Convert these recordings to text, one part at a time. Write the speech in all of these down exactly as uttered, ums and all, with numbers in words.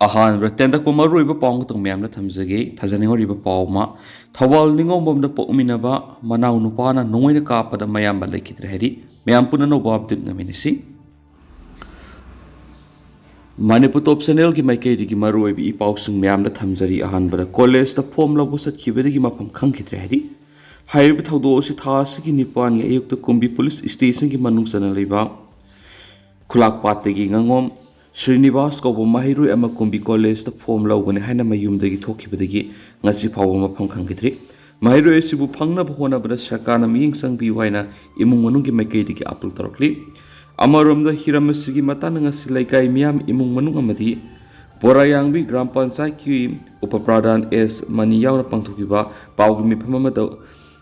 ꯑꯍꯥꯟꯕꯗ ꯇꯦꯟꯇꯛꯄ ꯃꯔꯨꯑꯣꯏꯕ ꯄꯥꯎ ꯑꯃꯈꯛꯇꯪ ꯃꯌꯥꯝꯗ ꯊꯝꯖꯒꯦ꯫ ꯊꯥꯖꯅꯤꯡꯍꯧꯔꯤꯕ ꯄꯥꯎ ꯑꯃ, ꯊꯧꯕꯥꯜ ꯅꯤꯉꯣꯝꯕꯝꯗ ꯄꯣꯛꯃꯤꯟꯅꯕ ꯃꯅꯥꯎ ꯅꯨꯄꯥꯅ ꯅꯣꯡꯃꯩꯅ ꯀꯥꯞꯄꯗ ꯃꯌꯥꯝꯕ ꯂꯩꯈꯤꯗ꯭ꯔꯦ ꯍꯥꯏꯔꯤ꯫ ꯃꯌꯥꯝ ꯄꯨꯟꯅ ꯑꯅꯧꯕ ꯑꯞꯗꯦꯠ ꯉꯥꯏꯃꯤꯟꯅꯁꯤ꯫ ꯃꯅꯤꯄꯨꯔ ꯇꯣꯞ ꯆꯦꯅꯦꯜꯒꯤ ꯃꯥꯏꯀꯩꯗꯒꯤ ꯃꯔꯨꯑꯣꯏꯕ ꯏ ꯄꯥꯎꯁꯤꯡ ꯃꯌꯥꯝꯗ ꯊꯝꯖꯔꯤ꯫ ꯑꯍꯥꯟꯕꯗ, ꯀꯣꯂꯦꯖꯇ ꯐꯣꯝ ꯂꯧꯕ ꯆꯠꯈꯤꯕꯗꯒꯤ ꯃꯐꯝ ꯈꯪꯈꯤꯗ꯭ꯔꯦ ꯍꯥꯏꯔꯤ꯫ ꯍꯥꯏꯔꯤꯕ ꯊꯧꯗꯣꯛ ꯑꯁꯤ ꯊꯥ ꯑꯁꯤꯒꯤ ꯅꯤꯄꯥꯟꯒꯤ ꯑꯌꯨꯛꯇ ꯀꯨꯝꯕꯤ ꯄꯨꯂꯤꯁ ꯁ꯭ꯇꯦꯁꯟꯒꯤ ꯃꯅꯨꯡ ꯆꯟꯅ ꯂꯩꯕ ꯈꯨꯂꯥꯛꯄꯥꯠꯇꯒꯤ ꯉꯥꯉꯣꯝ ꯁ꯭ꯔꯤꯅꯤꯕꯥꯁ ꯀꯧꯕ ꯃꯍꯩꯔꯣꯏ ꯑꯃ ꯀꯨꯝꯕꯤ ꯀꯣꯂꯦꯖꯇ ꯐꯣꯝ ꯂꯧꯒꯅꯤ ꯍꯥꯏꯅ ꯃꯌꯨꯝꯗꯒꯤ ꯊꯣꯛꯈꯤꯕꯗꯒꯤ ꯉꯁꯤ ꯐꯥꯎꯕ ꯃꯐꯝ ꯈꯪꯈꯤꯗ꯭ꯔꯤ꯫ ꯃꯍꯩꯔꯣꯏ ꯑꯁꯤꯕꯨ ꯐꯪꯅꯕ ꯍꯣꯠꯅꯕꯗ ꯁꯔꯀꯥꯔꯅ ꯃꯤꯠꯌꯦꯡ ꯆꯪꯕꯤꯌꯨ ꯍꯥꯏꯅ ꯏꯃꯨꯡ ꯃꯅꯨꯡꯒꯤ ꯃꯥꯏꯀꯩꯗꯒꯤ ꯑꯥꯄꯤꯜ ꯇꯧꯔꯛꯂꯤ꯫ ꯑꯃꯔꯣꯝꯗ, ꯍꯤꯔꯝ ꯑꯁꯤꯒꯤ ꯃꯇꯥꯡꯗ ꯉꯁꯤ ꯂꯩꯀꯥꯏ ꯃꯤꯌꯥꯝ, ꯏꯃꯨꯡ ꯃꯅꯨꯡ ꯑꯃꯗꯤ ꯕꯣꯔꯥꯌꯥꯡꯕꯤ ꯒ꯭ꯔꯥꯝ ꯄꯟꯆꯥꯌꯠꯀꯤ ꯎꯄ ꯄ꯭ꯔꯙꯥꯟ ꯑꯦꯁ ꯃꯅꯤ ꯌꯥꯎꯅ ꯄꯥꯡꯊꯣꯛꯈꯤꯕ ꯄꯥꯎꯒꯤ ꯃꯤꯐꯝ ꯑꯃꯗ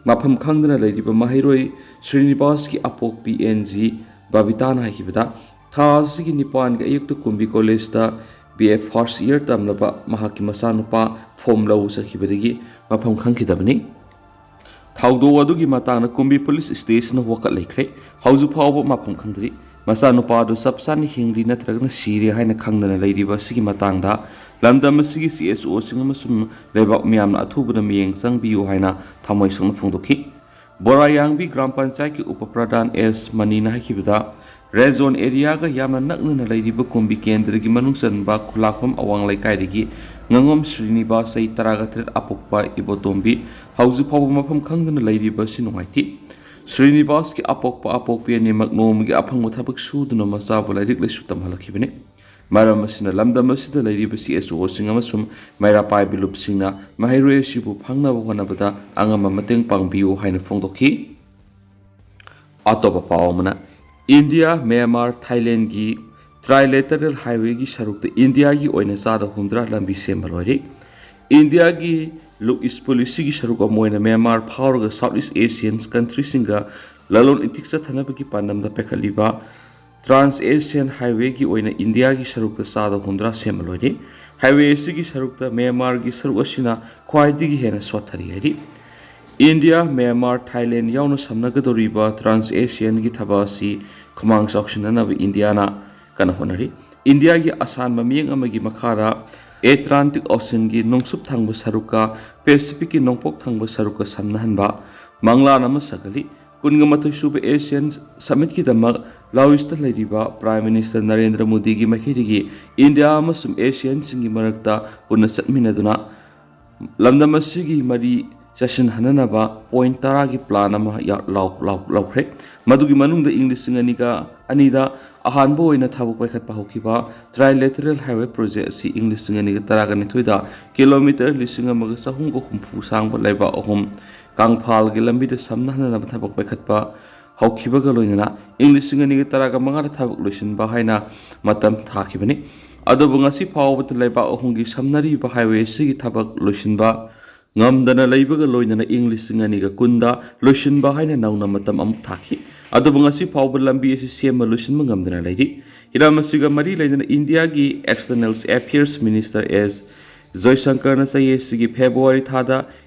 ꯃꯐꯝ ꯈꯪꯗꯅ ꯂꯩꯔꯤꯕ ꯃꯍꯩꯔꯣꯏ ꯁ꯭ꯔꯤꯅꯤꯕꯥꯁꯀꯤ ꯑꯄꯣꯛꯄꯤ ꯑꯦꯟ ꯖꯤ ꯕꯕꯤꯇꯥꯅ ꯍꯥꯏꯈꯤꯕꯗ, ꯊꯥ ꯑꯁꯤꯒꯤ ꯅꯤꯄꯥꯟꯒꯤ ꯑꯌꯨꯛꯇ ꯀꯨꯝꯕꯤ ꯀꯣꯂꯦꯖꯇ ꯕꯤ ꯑꯦ ꯐꯥꯔꯁ ꯏꯌꯔ ꯇꯝꯂꯕ ꯃꯍꯥꯛꯀꯤ ꯃꯆꯥꯅꯨꯄꯥ ꯐꯣꯝ ꯂꯧꯕ ꯆꯠꯈꯤꯕꯗꯒꯤ ꯃꯐꯝ ꯈꯪꯈꯤꯗꯕꯅꯤ꯫ ꯊꯧꯗꯣꯛ ꯑꯗꯨꯒꯤ ꯃꯇꯥꯡꯗ ꯀꯨꯝꯕꯤ ꯄꯨꯂꯤꯁ ꯁ꯭ꯇꯦꯁꯟꯅ ꯋꯥꯀꯠ ꯂꯩꯈ꯭ꯔꯦ꯫ ꯍꯧꯖꯤꯛ ꯐꯥꯎꯕ ꯃꯐꯝ ꯈꯪꯗ꯭ꯔꯤ꯫ ꯃꯆꯥꯅꯨꯄꯥ ꯑꯗꯨ ꯆꯞ ꯆꯥꯅ ꯍꯤꯡꯂꯤ ꯅꯠꯇ꯭ꯔꯒꯅ ꯁꯤꯔꯦ ꯍꯥꯏꯅ ꯈꯪꯗꯅ ꯂꯩꯔꯤꯕ ꯑꯁꯤꯒꯤ ꯃꯇꯥꯡꯗ ꯂꯝꯗꯝ ꯑꯁꯤꯒꯤ ꯁꯤ ꯑꯦꯁ ꯑꯣꯁꯤꯡ ꯑꯃꯁꯨꯡ ꯂꯩꯕꯥꯛ ꯃꯤꯌꯥꯝꯅ ꯑꯊꯨꯕꯗ ꯃꯤꯠꯌꯦꯡ ꯆꯪꯕꯤꯌꯨ ꯍꯥꯏꯅ ꯊꯃꯣꯏ ꯁꯦꯡꯅ ꯐꯣꯡꯗꯣꯛꯈꯤ꯫ ꯕꯣꯔꯥꯌꯥꯡꯕꯤ ꯒ꯭ꯔꯥꯝ ꯄꯟꯆꯥꯌꯠꯀꯤ ꯎꯄ ꯄ꯭ꯔꯙꯥꯟ ꯑꯦꯁ ꯃꯅꯤꯅ ꯍꯥꯏꯈꯤꯕꯗ, ꯔꯦꯗ ꯖꯣꯟ ꯑꯦꯔꯤꯌꯥꯒ ꯌꯥꯝꯅ ꯅꯛꯅꯅ ꯂꯩꯔꯤꯕ ꯀꯨꯝꯕꯤ ꯀꯦꯟꯗ꯭ꯔꯒꯤ ꯃꯅꯨꯡ ꯆꯟꯕ ꯈꯨꯂꯥꯛꯐꯝ ꯑꯋꯥꯡ ꯂꯩꯀꯥꯏꯗꯒꯤ ꯉꯥꯉꯣꯝ ꯁ꯭ꯔꯤꯅꯤꯕꯥꯁ, ꯆꯍꯤ ꯇꯔꯥꯒ ꯇꯔꯦꯠ, ꯑꯄꯣꯛꯄ ꯏꯕꯣꯇꯣꯝꯕꯤ ꯍꯧꯖꯤꯛ ꯐꯥꯎꯕ ꯃꯐꯝ ꯈꯪꯗꯅ ꯂꯩꯔꯤꯕ ꯑꯁꯤ ꯅꯨꯡꯉꯥꯏꯇꯦ꯫ ꯁ꯭ꯔꯤꯅꯤꯕꯥꯁꯀꯤ ꯑꯄꯣꯛꯄ ꯑꯄꯣꯛꯄꯤ ꯑꯅꯤꯃꯛ ꯅꯣꯡꯃꯒꯤ ꯑꯐꯪꯕ ꯊꯕꯛ ꯁꯨꯗꯨꯅ ꯃꯆꯥꯕꯨ ꯂꯥꯏꯔꯤꯛ ꯂꯥꯏꯁꯨ ꯇꯝꯍꯜꯂꯛꯈꯤꯕꯅꯤ꯫ ꯃꯔꯝ ꯑꯁꯤꯅ ꯂꯝꯗꯝ ꯑꯁꯤꯗ ꯂꯩꯔꯤꯕ ꯁꯤ ꯑꯦꯁ ꯑꯣꯁꯤꯡ ꯑꯃꯁꯨꯡ ꯃꯩꯔꯥ ꯄꯥꯏꯕꯤ ꯂꯨꯞꯁꯤꯡꯅ ꯃꯍꯩꯔꯣꯏ ꯑꯁꯤꯕꯨ ꯐꯪꯅꯕ ꯍꯣꯠꯅꯕꯗ ꯑꯉꯝꯕ ꯃꯇꯦꯡ ꯄꯥꯡꯕꯤꯌꯨ ꯍꯥꯏꯅ ꯐꯣꯡꯗꯣꯛꯈꯤ꯫ ꯑꯇꯣꯞꯄ ꯄꯥꯎ ꯑꯃꯅ, ꯏꯟꯗꯤꯌꯥ, ꯃ꯭ꯌꯥꯟꯃꯥꯔ, ꯊꯥꯏꯂꯦꯟꯒꯤ trilateral highwayꯒꯤ ꯁꯔꯨꯛꯇ ꯏꯟꯗꯤꯌꯥꯒꯤ ꯑꯣꯏꯅ ꯆꯥꯗ ꯍꯨꯝꯗ꯭ꯔꯥ ꯂꯝꯕꯤ ꯁꯦꯝꯕ ꯂꯣꯏꯔꯦ꯫ ꯏꯟꯗꯤꯌꯥꯒꯤ Look East policyꯒꯤ ꯁꯔꯨꯛ ꯑꯃ ꯑꯣꯏꯅ ꯃ꯭ꯌꯥꯟꯃꯥꯔ ꯐꯥꯎꯔꯒ South East Asian countryꯁꯤꯡꯒ ꯂꯂꯣꯟ ꯏꯇꯤꯛ ꯆꯠꯊꯅꯕꯒꯤ ꯄꯥꯟꯗꯝꯗ ꯄꯥꯏꯈꯠꯂꯤꯕ Trans Asian Highwayꯒꯤ ꯑꯣꯏꯅ ꯏꯟꯗꯤꯌꯥꯒꯤ ꯁꯔꯨꯛꯇ ꯆꯥꯗ ꯍꯨꯝꯗ꯭ꯔꯥ ꯁꯦꯝꯕ ꯂꯣꯏꯔꯦ꯫ Highway ꯑꯁꯤꯒꯤ ꯁꯔꯨꯛꯇ ꯃ꯭ꯌꯥꯟꯃꯥꯔꯒꯤ ꯁꯔꯨꯛ ꯑꯁꯤꯅ ꯈ꯭ꯋꯥꯏꯗꯒꯤ ꯍꯦꯟꯅ ꯁꯣꯠꯊꯔꯤ ꯍꯥꯏꯔꯤ꯫ ꯏꯟꯗꯤꯌꯥ, ꯃ꯭ꯌꯥꯟꯃꯥꯔ, ꯊꯥꯏꯂꯦꯟ ꯌꯥꯎꯅ ꯁꯝꯅꯒꯗꯧꯔꯤꯕ Trans Asianꯒꯤ ꯊꯕꯛ ꯑꯁꯤ ꯈꯨꯃꯥꯡ ꯆꯥꯎꯁꯤꯟꯅꯅꯕ ꯏꯟꯗꯤꯌꯥꯅ ꯀꯟꯅ ꯍꯣꯠꯅꯔꯤ꯫ ꯏꯟꯗꯤꯌꯥꯒꯤ ꯑꯁꯥꯟꯕ ꯃꯤꯌꯦꯡ ꯑꯃꯒꯤ ꯃꯈꯥꯗ ꯑꯦꯠꯂꯥꯟꯇꯤꯛ ꯑꯣꯁꯤꯟꯒꯤ ꯅꯣꯡꯆꯨꯞ ꯊꯪꯕ ꯁꯔꯨꯛꯀ ꯄꯦꯁꯤꯐꯤꯛꯀꯤ ꯅꯣꯡꯄꯣꯛ ꯊꯪꯕ ꯁꯔꯨꯛꯀ ꯁꯝꯅꯍꯟꯕ ꯃꯪꯂꯥꯟ ꯑꯃ ꯁꯥꯒꯠꯂꯤ꯫ ꯀꯨꯟꯒ ꯃꯥꯊꯣꯏ ꯁꯨꯕ ꯑꯦꯁꯤꯌꯥꯟ ꯁꯃꯤꯠꯀꯤꯗꯃꯛ ꯂꯥꯎꯏꯁꯇ ꯂꯩꯔꯤꯕ ꯄ꯭ꯔꯥꯏꯝ ꯃꯤꯅꯤꯁꯇꯔ ꯅꯔꯦꯟꯗ꯭ꯔ ꯃꯣꯗꯤꯒꯤ ꯃꯥꯏꯀꯩꯗꯒꯤ ꯏꯟꯗꯤꯌꯥ ꯑꯃꯁꯨꯡ ꯑꯦꯁꯤꯌꯥꯟꯁꯤꯡꯒꯤ ꯃꯔꯛꯇ ꯄꯨꯟꯅ ꯆꯠꯃꯤꯟꯅꯗꯨꯅ ꯂꯝꯗꯝ ꯑꯁꯤꯒꯤ ꯃꯔꯤ ꯆꯠꯁꯤꯟꯍꯟꯅꯅꯕ ꯄꯣꯏꯟ ꯇꯔꯥꯒꯤ ꯄ꯭ꯂꯥꯟ ꯑꯃ ꯌꯥ-, ꯂꯥꯎ-, ꯂꯥꯎ-, ꯂꯧꯈ꯭ꯔꯦ꯫ ꯃꯗꯨꯒꯤ ꯃꯅꯨꯡꯗ ꯏꯪ ꯂꯤꯁꯤꯡ ꯑꯅꯤꯒ ꯑꯅꯤꯗ ꯑꯍꯥꯟꯕ ꯑꯣꯏꯅ ꯊꯕꯛ ꯄꯥꯏꯈꯠꯄ ꯍꯧꯈꯤꯕ ꯇ꯭ꯔꯥꯏꯂꯦꯇꯔꯦꯜ ꯍꯥꯏꯋꯦ ꯄ꯭ꯔꯣꯖꯦꯛ ꯑꯁꯤ ꯏꯪ ꯂꯤꯁꯤꯡ ꯑꯅꯤꯒ ꯇꯔꯥꯒ ꯅꯤꯊꯣꯏꯗ ꯀꯤꯂꯣꯃꯤꯇꯔ ꯂꯤꯁꯤꯡ ꯑꯃꯒ ꯆꯍꯨꯝꯒ ꯍꯨꯝꯐꯨ ꯁꯥꯡꯕ ꯂꯩꯕꯥꯛ ꯑꯍꯨꯝ ꯀꯪꯐꯥꯜꯒꯤ ꯂꯝꯕꯤꯗ ꯁꯝꯅꯍꯟꯅꯅꯕ ꯊꯕꯛ ꯄꯥꯏꯈꯠꯄ ꯍꯧꯈꯤꯕꯒ ꯂꯣꯏꯅꯅ ꯏꯪ ꯂꯤꯁꯤꯡ ꯑꯅꯤꯒ ꯇꯔꯥꯒ ꯃꯉꯥꯗ ꯊꯕꯛ ꯂꯣꯏꯁꯤꯟꯕ ꯍꯥꯏꯅ ꯃꯇꯝ ꯊꯥꯈꯤꯕꯅꯤ꯫ ꯑꯗꯨꯕꯨ ꯉꯁꯤ ꯐꯥꯎꯕꯗ ꯂꯩꯕꯥꯛ ꯑꯍꯨꯝꯒꯤ ꯁꯝꯅꯔꯤꯕ ꯍꯥꯏꯋꯦ ꯑꯁꯤꯒꯤ ꯊꯕꯛ ꯂꯣꯏꯁꯤꯟꯕ ꯉꯝꯗꯅ ꯂꯩꯕꯒ ꯂꯣꯏꯅꯅ ꯏꯪ ꯂꯤꯁꯤꯡ ꯑꯅꯤꯒ ꯀꯨꯟꯗ ꯂꯣꯏꯁꯤꯟꯕ ꯍꯥꯏꯅ ꯅꯧꯅ ꯃꯇꯝ ꯑꯃꯨꯛ ꯊꯥꯈꯤ꯫ ꯑꯗꯨꯕꯨ ꯉꯁꯤ ꯐꯥꯎꯕ ꯂꯝꯕꯤ ꯑꯁꯤ ꯁꯦꯝꯕ ꯂꯣꯏꯁꯤꯟꯕ ꯉꯝꯗꯅ ꯂꯩꯔꯤ꯫ ꯍꯤꯔꯝ ꯑꯁꯤꯒ ꯃꯔꯤ ꯂꯩꯅꯅ ꯏꯟꯗꯤꯌꯥꯒꯤ ꯑꯦꯛꯁꯇꯔꯅꯦꯜ ꯑꯦꯐꯤꯌꯔꯁ ꯃꯤꯅꯤꯁꯇꯔ ꯑꯦꯁ ꯖꯣꯏꯁꯪꯀꯔꯅ ꯆꯍꯤ ꯑꯁꯤꯒꯤ ꯐꯦꯕ꯭ꯔꯨꯋꯥꯔꯤ ꯊꯥꯗ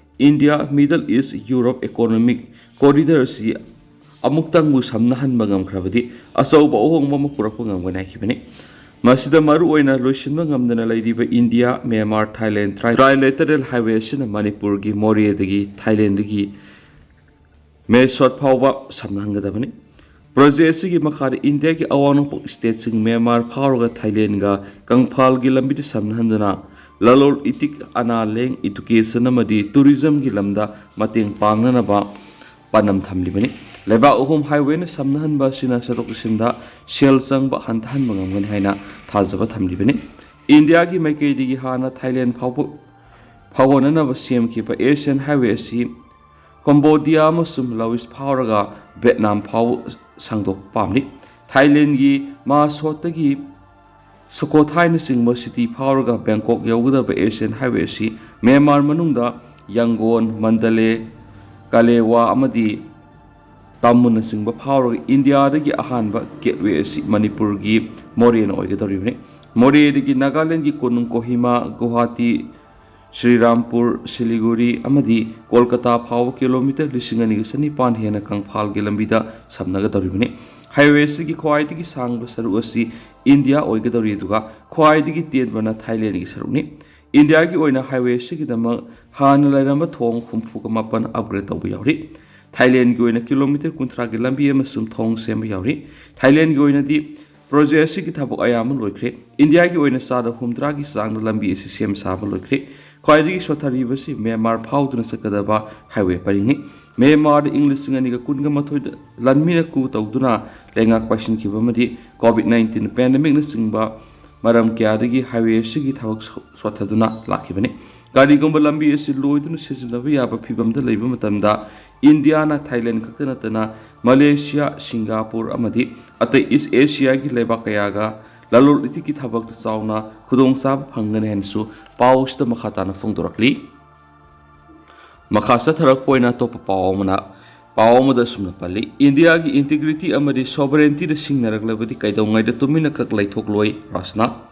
ꯏꯟꯗꯤꯌꯥ ꯃꯤꯗꯜ ꯏꯁ ꯌꯨꯔꯣꯞ ꯏꯀꯣꯅꯣꯃꯤꯛ ꯀꯣꯔꯤꯗꯔ ꯑꯁꯤ ꯑꯃꯨꯛꯇꯪꯕꯨ ꯁꯝꯅꯍꯟꯕ ꯉꯝꯈ꯭ꯔꯕꯗꯤ ꯑꯆꯧꯕ ꯑꯍꯣꯡꯕ ꯑꯃ ꯄꯨꯔꯛꯄ ꯉꯝꯒꯅꯤ ꯍꯥꯏꯈꯤꯕꯅꯤ꯫ ꯃꯁꯤꯗ ꯃꯔꯨꯑꯣꯏꯅ ꯂꯣꯏꯁꯤꯟꯕ ꯉꯝꯗꯅ ꯂꯩꯔꯤꯕ India, Myanmar, Thailand tri-, trilateral highway ꯑꯁꯤꯅ ꯃꯅꯤꯄꯨꯔꯒꯤ ꯃꯣꯔꯦꯗꯒꯤ ꯊꯥꯏꯂꯦꯟꯗꯒꯤ ꯃꯦꯁꯣꯠ ꯐꯥꯎꯕ ꯁꯝꯅꯍꯟꯒꯗꯕꯅꯤ꯫ ꯄ꯭ꯔꯣꯖꯦꯛ ꯑꯁꯤꯒꯤ ꯃꯈꯥꯗ ꯏꯟꯗꯤꯌꯥꯒꯤ ꯑꯋꯥꯡ ꯅꯣꯡꯄꯣꯛ ꯁ꯭ꯇꯦꯠꯁꯤꯡ ꯃ꯭ꯌꯥꯟꯃꯥꯔ ꯐꯥꯎꯔꯒ ꯊꯥꯏꯂꯦꯟꯒ ꯀꯪꯐꯥꯜꯒꯤ ꯂꯝꯕꯤꯗ ꯁꯝꯅꯍꯟꯗꯨꯅ ꯂꯂꯣꯜ ꯏꯇꯤꯛ, ꯑꯅꯥ ꯂꯥꯌꯦꯡ, ꯏꯗꯨꯀꯦꯁꯟ ꯑꯃꯗꯤ ꯇꯨꯔꯤꯖꯝꯒꯤ ꯂꯝꯗ ꯃꯇꯦꯡ ꯄꯥꯡꯅꯅꯕ ꯄꯥꯟꯗꯝ ꯊꯝꯂꯤꯕꯅꯤ꯫ ꯂꯩꯕꯥꯛ ꯑꯍꯨꯝ ꯍꯥꯏꯋꯦꯅ ꯁꯝꯅꯍꯟꯕ ꯑꯁꯤꯅ ꯆꯠꯊꯣꯛ ꯆꯠꯁꯤꯟꯗ ꯁꯦꯜ ꯆꯪꯕ ꯍꯟꯊꯍꯟꯕ ꯉꯝꯒꯅꯤ ꯍꯥꯏꯅ ꯊꯥꯖꯕ ꯊꯝꯂꯤꯕꯅꯤ꯫ ꯏꯟꯗꯤꯌꯥꯒꯤ ꯃꯥꯏꯀꯩꯗꯒꯤ ꯍꯥꯟꯅ ꯊꯥꯏꯂꯦꯟ ꯐꯥꯎꯕ ꯐꯥꯎꯍꯟꯅꯅꯕ ꯁꯦꯝꯈꯤꯕ ꯑꯦꯁꯤꯌꯥꯟ ꯍꯥꯏꯋꯦ ꯑꯁꯤ ꯀꯝꯕꯣꯗꯤꯌꯥ ꯑꯃꯁꯨꯡ ꯂꯥꯎꯏꯁ ꯐꯥꯎꯔꯒ ꯚꯦꯠꯅꯥꯝ ꯐꯥꯎꯕ ꯁꯥꯡꯗꯣꯛꯄ ꯄꯥꯝꯂꯤ꯫ ꯊꯥꯏꯂꯦꯟꯒꯤ ꯃꯥꯁꯣꯠꯇꯒꯤ ꯁꯨꯀꯣꯊꯥꯏꯅꯆꯤꯡꯕ ꯁꯤꯇꯤ ꯐꯥꯎꯔꯒ ꯕꯦꯡꯀꯣꯛ ꯌꯧꯒꯗꯕ ꯑꯦꯁꯤꯌꯥꯟ ꯍꯥꯏꯋꯦ ꯑꯁꯤ ꯃ꯭ꯌꯥꯟꯃꯥꯔ ꯃꯅꯨꯡꯗ ꯌꯪꯒꯣꯟ, ꯃꯟꯗꯂꯦ, ꯀꯂꯦꯋꯥ ꯑꯃꯗꯤ ꯇꯥꯃꯨꯜꯅꯆꯤꯡꯕ ꯐꯥꯎꯔꯒ ꯏꯟꯗꯤꯌꯥꯗꯒꯤ ꯑꯍꯥꯟꯕ ꯒꯦꯠꯋꯦ ꯑꯁꯤ ꯃꯅꯤꯄꯨꯔꯒꯤ ꯃꯣꯔꯦꯅ ꯑꯣꯏꯒꯗꯧꯔꯤꯕꯅꯤ꯫ ꯃꯣꯔꯦꯗꯒꯤ ꯅꯥꯒꯥꯂꯦꯟꯒꯤ ꯀꯣꯅꯨꯡ ꯀꯣꯍꯤꯃꯥ, ꯒꯨꯋꯥꯍꯥꯇꯤ, ꯁ꯭ꯔꯤꯔꯥꯝꯄꯨꯔ, ꯁꯤꯂꯤꯒꯨꯔꯤ ꯑꯃꯗꯤ ꯀꯣꯜꯀꯇꯥ ꯐꯥꯎꯕ ꯀꯤꯂꯣꯃꯤꯇꯔ ꯂꯤꯁꯤꯡ ꯑꯅꯤꯒ ꯆꯅꯤꯄꯥꯟ ꯍꯦꯟꯅ ꯀꯪꯐꯥꯜꯒꯤ ꯂꯝꯕꯤꯗ ꯁꯝꯅꯒꯗꯧꯔꯤꯕꯅꯤ꯫ ꯍꯥꯏꯋꯦ ꯑꯁꯤꯒꯤ ꯈ꯭ꯋꯥꯏꯗꯒꯤ ꯁꯥꯡꯕ ꯁꯔꯨꯛ ꯑꯁꯤ ꯏꯟꯗꯤꯌꯥ ꯑꯣꯏꯒꯗꯧꯔꯤ, ꯑꯗꯨꯒ ꯈ꯭ꯋꯥꯏꯗꯒꯤ ꯇꯦꯟꯕꯅ ꯊꯥꯏꯂꯦꯟꯒꯤ ꯁꯔꯨꯛꯅꯤ꯫ ꯏꯟꯗꯤꯌꯥꯒꯤ ꯑꯣꯏꯅ ꯍꯥꯏꯋꯦ ꯑꯁꯤꯒꯤꯗꯃꯛ ꯍꯥꯟꯅ ꯂꯩꯔꯝꯕ ꯊꯣꯡ ꯍꯨꯝꯐꯨꯒ ꯃꯥꯄꯟ ꯑꯞꯒ꯭ꯔꯦꯗ ꯇꯧꯕ ꯌꯥꯎꯔꯤ꯫ ꯊꯥꯏꯂꯦꯟꯒꯤ ꯑꯣꯏꯅ ꯀꯤꯂꯣꯃꯤꯇꯔ ꯀꯨꯟꯊ꯭ꯔꯥꯒꯤ ꯂꯝꯕꯤ ꯑꯃꯁꯨꯡ ꯊꯣꯡ ꯁꯦꯝꯕ ꯌꯥꯎꯔꯤ꯫ ꯊꯥꯏꯂꯦꯟꯒꯤ ꯑꯣꯏꯅꯗꯤ ꯄ꯭ꯔꯣꯖꯦꯛ ꯑꯁꯤꯒꯤ ꯊꯕꯛ ꯑꯌꯥꯝꯕ ꯂꯣꯏꯈ꯭ꯔꯦ꯫ ꯏꯟꯗꯤꯌꯥꯒꯤ ꯑꯣꯏꯅ ꯆꯥꯗ ꯍꯨꯝꯗ꯭ꯔꯥꯒꯤ ꯆꯥꯡꯗ ꯂꯝꯕꯤ ꯑꯁꯤ ꯁꯦꯝ ꯁꯥꯕ ꯂꯣꯏꯈ꯭ꯔꯦ꯫ ꯈ꯭ꯋꯥꯏꯗꯒꯤ ꯁꯣꯠꯊꯔꯤꯕꯁꯤ ꯃ꯭ꯌꯥꯟꯃꯥꯔ ꯐꯥꯎꯗꯨꯅ ꯆꯠꯀꯗꯕ ꯍꯥꯏꯋꯦ ꯄꯔꯤꯡꯅꯤ꯫ ꯃ꯭ꯌꯥꯟꯃꯥꯔꯗ ꯏꯪ ꯂꯤꯁꯤꯡ ꯑꯅꯤꯒ ꯀꯨꯟꯒ ꯃꯥꯊꯣꯏꯗ ꯂꯥꯟꯃꯤꯅ coup ꯇꯧꯗꯨꯅ ꯂꯩꯉꯥꯛ ꯄꯥꯏꯁꯤꯟꯈꯤꯕ ꯑꯃꯗꯤ ꯀꯣꯚꯤꯗ ꯅꯥꯏꯟꯇꯤꯟ ꯄꯦꯟꯗꯦꯃꯤꯛꯅꯆꯤꯡꯕ ꯃꯔꯝ ꯀꯌꯥꯗꯒꯤ ꯍꯥꯏꯋꯦ ꯑꯁꯤꯒꯤ ꯊꯕꯛ ꯁꯣ-, ꯁꯣꯠꯊꯗꯨꯅ ꯂꯥꯛꯈꯤꯕꯅꯤ꯫ ꯀꯔꯤꯒꯨꯝꯕ ꯂꯝꯕꯤ ꯑꯁꯤ ꯂꯣꯏꯗꯨꯅ ꯁꯤꯖꯤꯟꯅꯕ ꯌꯥꯕ ꯐꯤꯕꯝꯗ ꯂꯩꯕ ꯃꯇꯝꯗ, ꯏꯟꯗꯤꯌꯥꯅ ꯊꯥꯏꯂꯦꯟ ꯈꯛꯇ ꯅꯠꯇꯅ ꯃꯂꯦꯁꯤꯌꯥ, ꯁꯤꯡꯒꯥꯄꯨꯔ ꯑꯃꯗꯤ ꯑꯇꯩ ꯏꯁ ꯑꯦꯁꯤꯌꯥꯒꯤ ꯂꯩꯕꯥꯛ ꯀꯌꯥꯒ ꯂꯂꯣꯟ ꯏꯇꯤꯛꯀꯤ ꯊꯕꯛꯇ ꯆꯥꯎꯅ ꯈꯨꯗꯣꯡꯆꯥꯕ ꯐꯪꯒꯅꯤ ꯍꯥꯏꯅꯁꯨ ꯄꯥꯎ ꯑꯁꯤꯗ ꯃꯈꯥ ꯇꯥꯅ ꯐꯣꯡꯗꯣꯔꯛꯂꯤ꯫ ꯃꯈꯥ ꯆꯠꯊꯔꯛꯄ ꯑꯣꯏꯅ ꯑꯇꯣꯞꯄ ꯄꯥꯎ ꯑꯃꯅ, ꯄꯥꯎ ꯑꯃꯗ ꯑꯁꯨꯝꯅ ꯄꯜꯂꯤ, "ꯏꯟꯗꯤꯌꯥꯒꯤ ꯏꯟꯇꯤꯒ꯭ꯔꯤꯇꯤ ꯑꯃꯗꯤ ꯁꯣꯚꯔꯦꯟꯇꯤꯗ ꯁꯤꯡꯅꯔꯛꯂꯕꯗꯤ ꯀꯩꯗꯧꯉꯩꯗ ꯇꯨꯃꯤꯟꯅ ꯈꯛ ꯂꯩꯊꯣꯛꯂꯣꯏ ꯔꯥꯖꯅꯥꯊ"꯫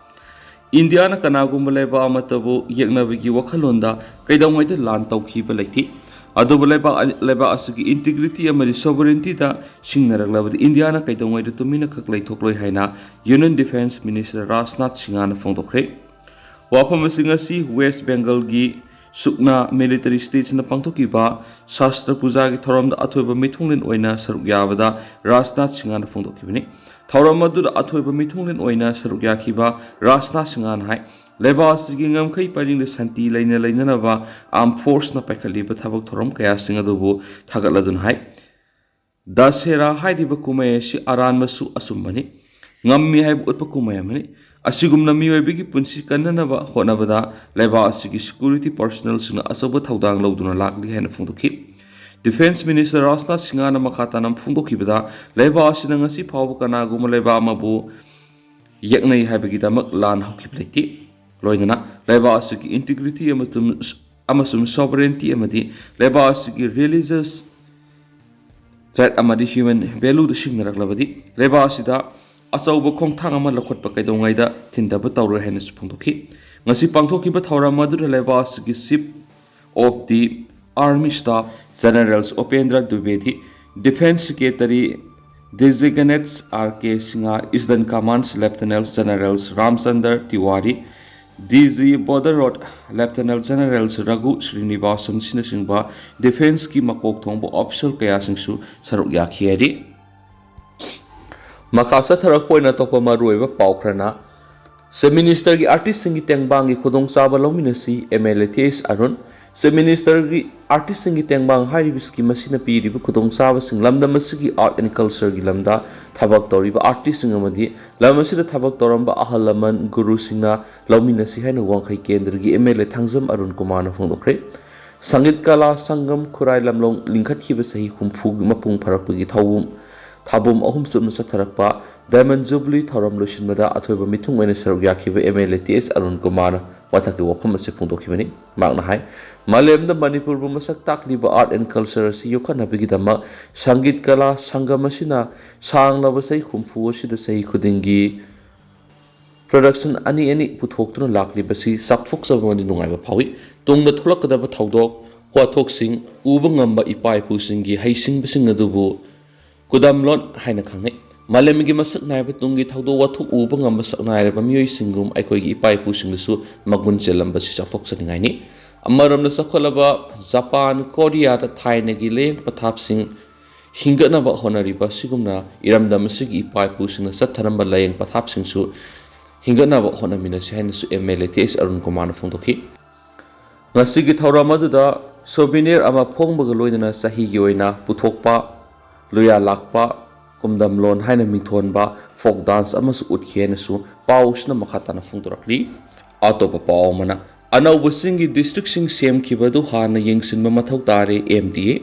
ꯏꯟꯗꯤꯌꯥꯅ ꯀꯅꯥꯒꯨꯝꯕ ꯂꯩꯕꯥꯛ ꯑꯃꯠꯇꯕꯨ ꯌꯦꯛꯅꯕꯒꯤ ꯋꯥꯈꯜꯂꯣꯟꯗ ꯀꯩꯗꯧꯉꯩꯗ ꯂꯥꯟ ꯇꯧꯈꯤꯕ ꯂꯩꯇꯦ꯫ ꯑꯗꯨꯕꯨ ꯂꯩꯕꯥꯛ, ꯂꯩꯕꯥꯛ ꯑꯁꯤꯒꯤ ꯏꯟꯇꯤꯒ꯭ꯔꯤꯇꯤ ꯑꯃꯗꯤ ꯁꯣꯚꯔꯦꯟꯇꯤꯗ ꯁꯤꯡꯅꯔꯛꯂꯕꯗꯤ ꯏꯟꯗꯤꯌꯥꯅ ꯀꯩꯗꯧꯉꯩꯗ ꯇꯨꯃꯤꯟꯅ ꯈꯛ ꯂꯩꯊꯣꯛꯂꯣꯏ ꯍꯥꯏꯅ ꯌꯨꯅꯤꯌꯟ ꯗꯤꯐꯦꯟꯁ ꯃꯤꯅꯤꯁꯇꯔ ꯔꯥꯖꯅꯥꯊ ꯁꯤꯡꯍꯅ ꯐꯣꯡꯗꯣꯛꯈ꯭ꯔꯦ꯫ ꯋꯥꯐꯝ ꯑꯁꯤ ꯉꯁꯤ ꯋꯦꯁ ꯕꯦꯡꯒꯜꯒꯤ ꯁꯨꯛꯅꯥ ꯃꯤꯂꯤꯇꯔꯤ ꯁ꯭ꯇꯦꯖꯅ ꯄꯥꯡꯊꯣꯛꯈꯤꯕ ꯁꯥꯁꯇ꯭ꯔ ꯄꯨꯖꯥꯒꯤ ꯊꯧꯔꯝꯗ ꯑꯊꯣꯏꯕ ꯃꯤꯊꯨꯡꯂꯦꯟ ꯑꯣꯏꯅ ꯁꯔꯨꯛ ꯌꯥꯕꯗ ꯔꯥꯖꯅꯥꯊ ꯁꯤꯡꯍꯅ ꯐꯣꯡꯗꯣꯛꯈꯤꯕꯅꯤ꯫ ꯊꯧꯔꯝ ꯑꯗꯨꯗ ꯑꯊꯣꯏꯕ ꯃꯤꯊꯨꯡꯂꯦꯟ ꯑꯣꯏꯅ ꯁꯔꯨꯛ ꯌꯥꯈꯤꯕ ꯔꯥꯖꯅꯥꯊ ꯁꯤꯡꯍꯅ ꯍꯥꯏ, ꯂꯩꯕꯥꯛ ꯑꯁꯤꯒꯤ ꯉꯝꯈꯩ ꯄꯔꯤꯡꯗ ꯁꯥꯟꯇꯤ ꯂꯩꯅ ꯂꯩꯅꯅꯕ ꯑꯥꯔꯝ ꯐꯣꯔꯁꯅ ꯄꯥꯏꯈꯠꯂꯤꯕ ꯊꯕꯛ ꯊꯧꯔꯝ ꯀꯌꯥꯁꯤꯡ ꯑꯗꯨꯕꯨ ꯊꯥꯒꯠꯂꯗꯨꯅ ꯍꯥꯏ, ꯗꯁꯦꯔꯥ ꯍꯥꯏꯔꯤꯕ ꯀꯨꯝꯍꯩ ꯑꯁꯤ ꯑꯔꯥꯟꯕꯁꯨ ꯑꯆꯨꯝꯕꯅꯤ, ꯉꯝꯃꯤ ꯍꯥꯏꯕ ꯎꯠꯄ ꯀꯨꯝꯍꯩ ꯑꯃꯅꯤ꯫ ꯑꯁꯤꯒꯨꯝꯅ ꯃꯤꯑꯣꯏꯕꯒꯤ ꯄꯨꯟꯁꯤ ꯀꯟꯅꯅꯕ ꯍꯣꯠꯅꯕꯗ ꯂꯩꯕꯥꯛ ꯑꯁꯤꯒꯤ ꯁꯦꯀ꯭ꯌꯨꯔꯤꯇꯤ ꯄꯔꯁꯣꯅꯦꯜꯁꯤꯡꯅ ꯑꯆꯧꯕ ꯊꯧꯗꯥꯡ ꯂꯧꯗꯨꯅ ꯂꯥꯛꯂꯤ ꯍꯥꯏꯅ ꯐꯣꯡꯗꯣꯛꯈꯤ꯫ ꯗꯤꯐꯦꯟꯁ ꯃꯤꯅꯤꯁꯇꯔ ꯔꯥꯖꯅꯥꯊ ꯁꯤꯡꯍꯅ ꯃꯈꯥ ꯇꯥꯅ ꯐꯣꯡꯗꯣꯛꯈꯤꯕꯗ, ꯂꯩꯕꯥꯛ ꯑꯁꯤꯅ ꯉꯁꯤ ꯐꯥꯎꯕ ꯀꯅꯥꯒꯨꯝꯕ ꯂꯩꯕꯥꯛ ꯑꯃꯕꯨ ꯌꯦꯛꯅꯩ ꯍꯥꯏꯕꯒꯤꯗꯃꯛ ꯂꯥꯟ ꯍꯧꯈꯤꯕ ꯂꯩꯇꯦ꯫ ꯂꯣꯏꯅꯅ ꯂꯩꯕꯥꯛ ꯑꯁꯤꯒꯤ ꯏꯟꯇꯤꯒ꯭ꯔꯤꯇꯤ ꯑꯃꯁꯨꯡ, ꯑꯃꯁꯨꯡ ꯁꯣꯚꯔꯦꯟꯇꯤ ꯑꯃꯗꯤ ꯂꯩꯕꯥꯛ ꯑꯁꯤꯒꯤ ꯔꯤꯂꯤꯖꯁ ꯊ꯭ꯔꯦꯠ ꯑꯃꯗꯤ ꯍ꯭ꯌꯨꯃꯦꯟ ꯚꯦꯂꯨꯗ ꯁꯤꯡꯅꯔꯛꯂꯕꯗꯤ ꯂꯩꯕꯥꯛ ꯑꯁꯤꯗ ꯑꯆꯧꯕ ꯈꯣꯡꯊꯥꯡ ꯑꯃ ꯂꯧꯈꯠꯄ ꯀꯩꯗꯧꯉꯩꯗ ꯊꯤꯡꯊꯕ ꯇꯧꯔꯣꯏ ꯍꯥꯏꯅꯁꯨ ꯐꯣꯡꯗꯣꯛꯈꯤ꯫ ꯉꯁꯤ ꯄꯥꯡꯊꯣꯛꯈꯤꯕ ꯊꯧꯔꯝ ꯑꯗꯨꯗ ꯂꯩꯕꯥꯛ ꯑꯁꯤꯒꯤ Chief of the Army Staff Generals Upendra ꯗ꯭ꯋꯤꯕꯦꯗꯤ, Defense Secretary Designates R K Singha, Eastern Command Lieutenant Generals Ramchandar Tiwari, D G Border Road Lieutenant Generals Raghu Srinivasan ꯑꯁꯤꯅꯆꯤꯡꯕ ꯗꯤꯐꯦꯟꯁꯀꯤ ꯃꯀꯣꯛ ꯊꯣꯡꯕ ꯑꯣꯐꯤꯁꯤꯌꯦꯜ ꯀꯌꯥꯁꯤꯡꯁꯨ ꯁꯔꯨꯛ ꯌꯥꯈꯤ ꯍꯥꯏꯔꯤ꯫ ꯃꯈꯥ ꯆꯠꯊꯔꯛꯄ ꯑꯣꯏꯅ ꯑꯇꯣꯞꯄ ꯃꯔꯨꯑꯣꯏꯕ ꯄꯥꯎ ꯈꯔꯅ, ꯆꯤꯐ ꯃꯤꯅꯤꯁꯇꯔꯒꯤ ꯑꯥꯔꯇꯤꯁꯁꯤꯡꯒꯤ ꯇꯦꯡꯕꯥꯡꯒꯤ ꯈꯨꯗꯣꯡꯆꯥꯕ ꯂꯧꯃꯤꯟꯅꯁꯤ, M L A T S Arun. Chief ꯃꯤꯅꯤꯁꯇꯔꯒꯤ ꯑꯥꯔꯇꯤꯁꯁꯤꯡꯒꯤ ꯇꯦꯡꯕꯥꯡ ꯍꯥꯏꯔꯤꯕ ꯁ꯭ꯀꯤꯝ ꯑꯁꯤꯅ ꯄꯤꯔꯤꯕ ꯈꯨꯗꯣꯡꯆꯥꯕꯁꯤꯡ, ꯂꯝꯗꯝ ꯑꯁꯤꯒꯤ ꯑꯥꯔꯠ ꯑꯦꯟ ꯀꯜꯆꯔꯒꯤ ꯂꯝꯗ ꯊꯕꯛ ꯇꯧꯔꯤꯕ ꯑꯥꯔꯇꯤꯁꯁꯤꯡ ꯑꯃꯗꯤ ꯂꯝ ꯑꯁꯤꯗ ꯊꯕꯛ ꯇꯧꯔꯝꯕ ꯑꯍꯜ ꯂꯃꯟ, ꯒꯨꯔꯨꯁꯤꯡꯅ ꯂꯧꯃꯤꯟꯅꯁꯤ ꯍꯥꯏꯅ ꯋꯥꯡꯈꯩ ꯀꯦꯟꯗ꯭ꯔꯒꯤ ꯑꯦꯝ ꯑꯦꯜ ꯑꯦ ꯊꯥꯡꯖꯝ ꯑꯔꯨꯟ ꯀꯨꯃꯥꯔꯅ ꯐꯣꯡꯗꯣꯛꯈ꯭ꯔꯦ꯫ ꯁꯪꯒꯤꯠ ꯀꯂꯥ ꯁꯪꯒꯝ ꯈꯨꯔꯥꯏ ꯂꯝꯂꯣꯡ ꯂꯤꯡꯈꯠꯈꯤꯕ ꯆꯍꯤ ꯍꯨꯝꯐꯨ ꯃꯄꯨꯡ ꯐꯥꯔꯛꯄꯒꯤ ꯊꯧꯕꯨꯝ, ꯊꯥꯕꯨꯝ ꯑꯍꯨꯝ ꯆꯨꯞꯅ ꯆꯠꯊꯔꯛꯄ ꯗꯥꯏꯃꯟ ꯖꯨꯕꯂꯤ ꯊꯧꯔꯝ ꯂꯣꯏꯁꯤꯟꯕꯗ ꯑꯊꯣꯏꯕ ꯃꯤꯊꯨꯡ ꯑꯣꯏꯅ ꯁꯔꯨꯛ ꯌꯥꯈꯤꯕ M L A T S Arun ꯀꯨꯃꯥꯔꯅ ꯃꯊꯛꯀꯤ ꯋꯥꯐꯝ ꯑꯁꯤ ꯐꯣꯡꯗꯣꯛꯈꯤꯕꯅꯤ꯫ ꯃꯍꯥꯛꯅ ꯍꯥꯏ, ꯃꯥꯂꯦꯝꯗ ꯃꯅꯤꯄꯨꯔꯕꯨ ꯃꯁꯛ ꯇꯥꯛꯂꯤꯕ ꯑꯥꯔꯠ ꯑꯦꯟ ꯀꯜꯆꯔ ꯑꯁꯤ ꯌꯣꯛꯈꯠꯅꯕꯒꯤꯗꯃꯛ ꯁꯪꯒꯤꯠ ꯀꯂꯥ ꯁꯪꯒꯝ ꯑꯁꯤꯅ ꯁꯥꯡꯂꯕ ꯆꯍꯤ ꯍꯨꯝꯐꯨ ꯑꯁꯤꯗ ꯆꯍꯤ ꯈꯨꯗꯤꯡꯒꯤ ꯄ꯭ꯔꯗꯛꯁꯟ ꯑꯅꯤ ꯑꯅꯤ ꯄꯨꯊꯣꯛꯇꯨꯅ ꯂꯥꯛꯂꯤꯕꯁꯤ ꯆꯥꯎꯊꯣꯛꯆꯕ ꯑꯃꯗꯤ ꯅꯨꯡꯉꯥꯏꯕ ꯐꯥꯎꯏ꯫ ꯇꯨꯡꯗ ꯊꯣꯛꯂꯛꯀꯗꯕ ꯊꯧꯗꯣꯛ ꯋꯥꯊꯣꯛꯁꯤꯡ ꯎꯕ ꯉꯝꯕ ꯏꯄꯥ ꯏꯄꯨꯁꯤꯡꯒꯤ ꯍꯩꯁꯤꯡꯕꯁꯤꯡ ꯑꯗꯨꯕꯨ ꯈꯨꯗꯝꯂꯣꯟ ꯍꯥꯏꯅ ꯈꯪꯅꯩ꯫ ꯃꯥꯂꯦꯝꯒꯤ ꯃꯁꯛ ꯅꯥꯏꯕ ꯇꯨꯡꯒꯤ ꯊꯧꯗꯣꯛ ꯋꯥꯊꯣꯛ ꯎꯕ ꯉꯝꯕ ꯁꯛꯅꯥꯏꯔꯕ ꯃꯤꯑꯣꯏꯁꯤꯡꯒꯨꯝ ꯑꯩꯈꯣꯏꯒꯤ ꯏꯄꯥ ꯏꯄꯨꯁꯤꯡꯗꯁꯨ ꯃꯒꯨꯟ ꯆꯦꯜꯂꯝꯕꯁꯤ ꯆꯥꯎꯊꯣꯛꯆꯅꯤꯡꯉꯥꯏꯅꯤ꯫ ꯑꯃꯔꯣꯝꯗ ꯆꯥꯎꯈꯠꯂꯕ ꯖꯄꯥꯟ, ꯀꯣꯔꯤꯌꯥꯗ ꯊꯥꯏꯅꯒꯤ ꯂꯥꯏꯌꯦꯡ ꯄꯊꯥꯞꯁꯤꯡ ꯍꯤꯡꯒꯠꯅꯕ ꯍꯣꯠꯅꯔꯤꯕ ꯑꯁꯤꯒꯨꯝꯅ ꯏꯔꯝꯗꯝ ꯑꯁꯤꯒꯤ ꯏꯄꯥ ꯏꯄꯨꯁꯤꯡꯅ ꯆꯠꯊꯔꯝꯕ ꯂꯥꯏꯌꯦꯡ ꯄꯊꯥꯞꯁꯤꯡꯁꯨ ꯍꯤꯡꯒꯠꯅꯕ ꯍꯣꯠꯅꯃꯤꯟꯅꯁꯤ ꯍꯥꯏꯅꯁꯨ M L A T S Arun ꯀꯨꯃꯥꯔꯅ ꯐꯣꯡꯗꯣꯛꯈꯤ꯫ ꯉꯁꯤꯒꯤ ꯊꯧꯔꯝ ꯑꯗꯨꯗ ꯁꯣꯚꯦꯅꯤꯌꯔ ꯑꯃ ꯐꯣꯡꯕꯒ ꯂꯣꯏꯅꯅ ꯆꯍꯤꯒꯤ ꯑꯣꯏꯅ ꯄꯨꯊꯣꯛꯄ, ꯂꯨꯌꯥ ꯂꯥꯛꯄ, ꯀꯨꯝꯗꯝꯂꯣꯟ ꯍꯥꯏꯅ ꯃꯤꯡꯊꯣꯟꯕ ꯐꯣꯛ ꯗꯥꯟꯁ ꯑꯃꯁꯨ ꯎꯠꯈꯤ ꯍꯥꯏꯅꯁꯨ ꯄꯥꯎꯁꯤꯅ ꯃꯈꯥ ꯇꯥꯅ ꯐꯣꯡꯗꯣꯔꯛꯂꯤ꯫ ꯑꯇꯣꯞꯄ ꯄꯥꯎ ꯑꯃꯅ, ꯑꯅꯧꯕ ꯆꯤꯡꯒꯤ ꯗꯤꯁꯇ꯭ꯔꯤꯛꯁꯤꯡ ꯁꯦꯝꯈꯤꯕ ꯑꯗꯨ ꯍꯥꯟꯅ ꯌꯦꯡꯁꯤꯟꯕ ꯃꯊꯧ ꯇꯥꯔꯦ, ꯑꯦꯝ ꯗꯤ ꯑꯦ꯫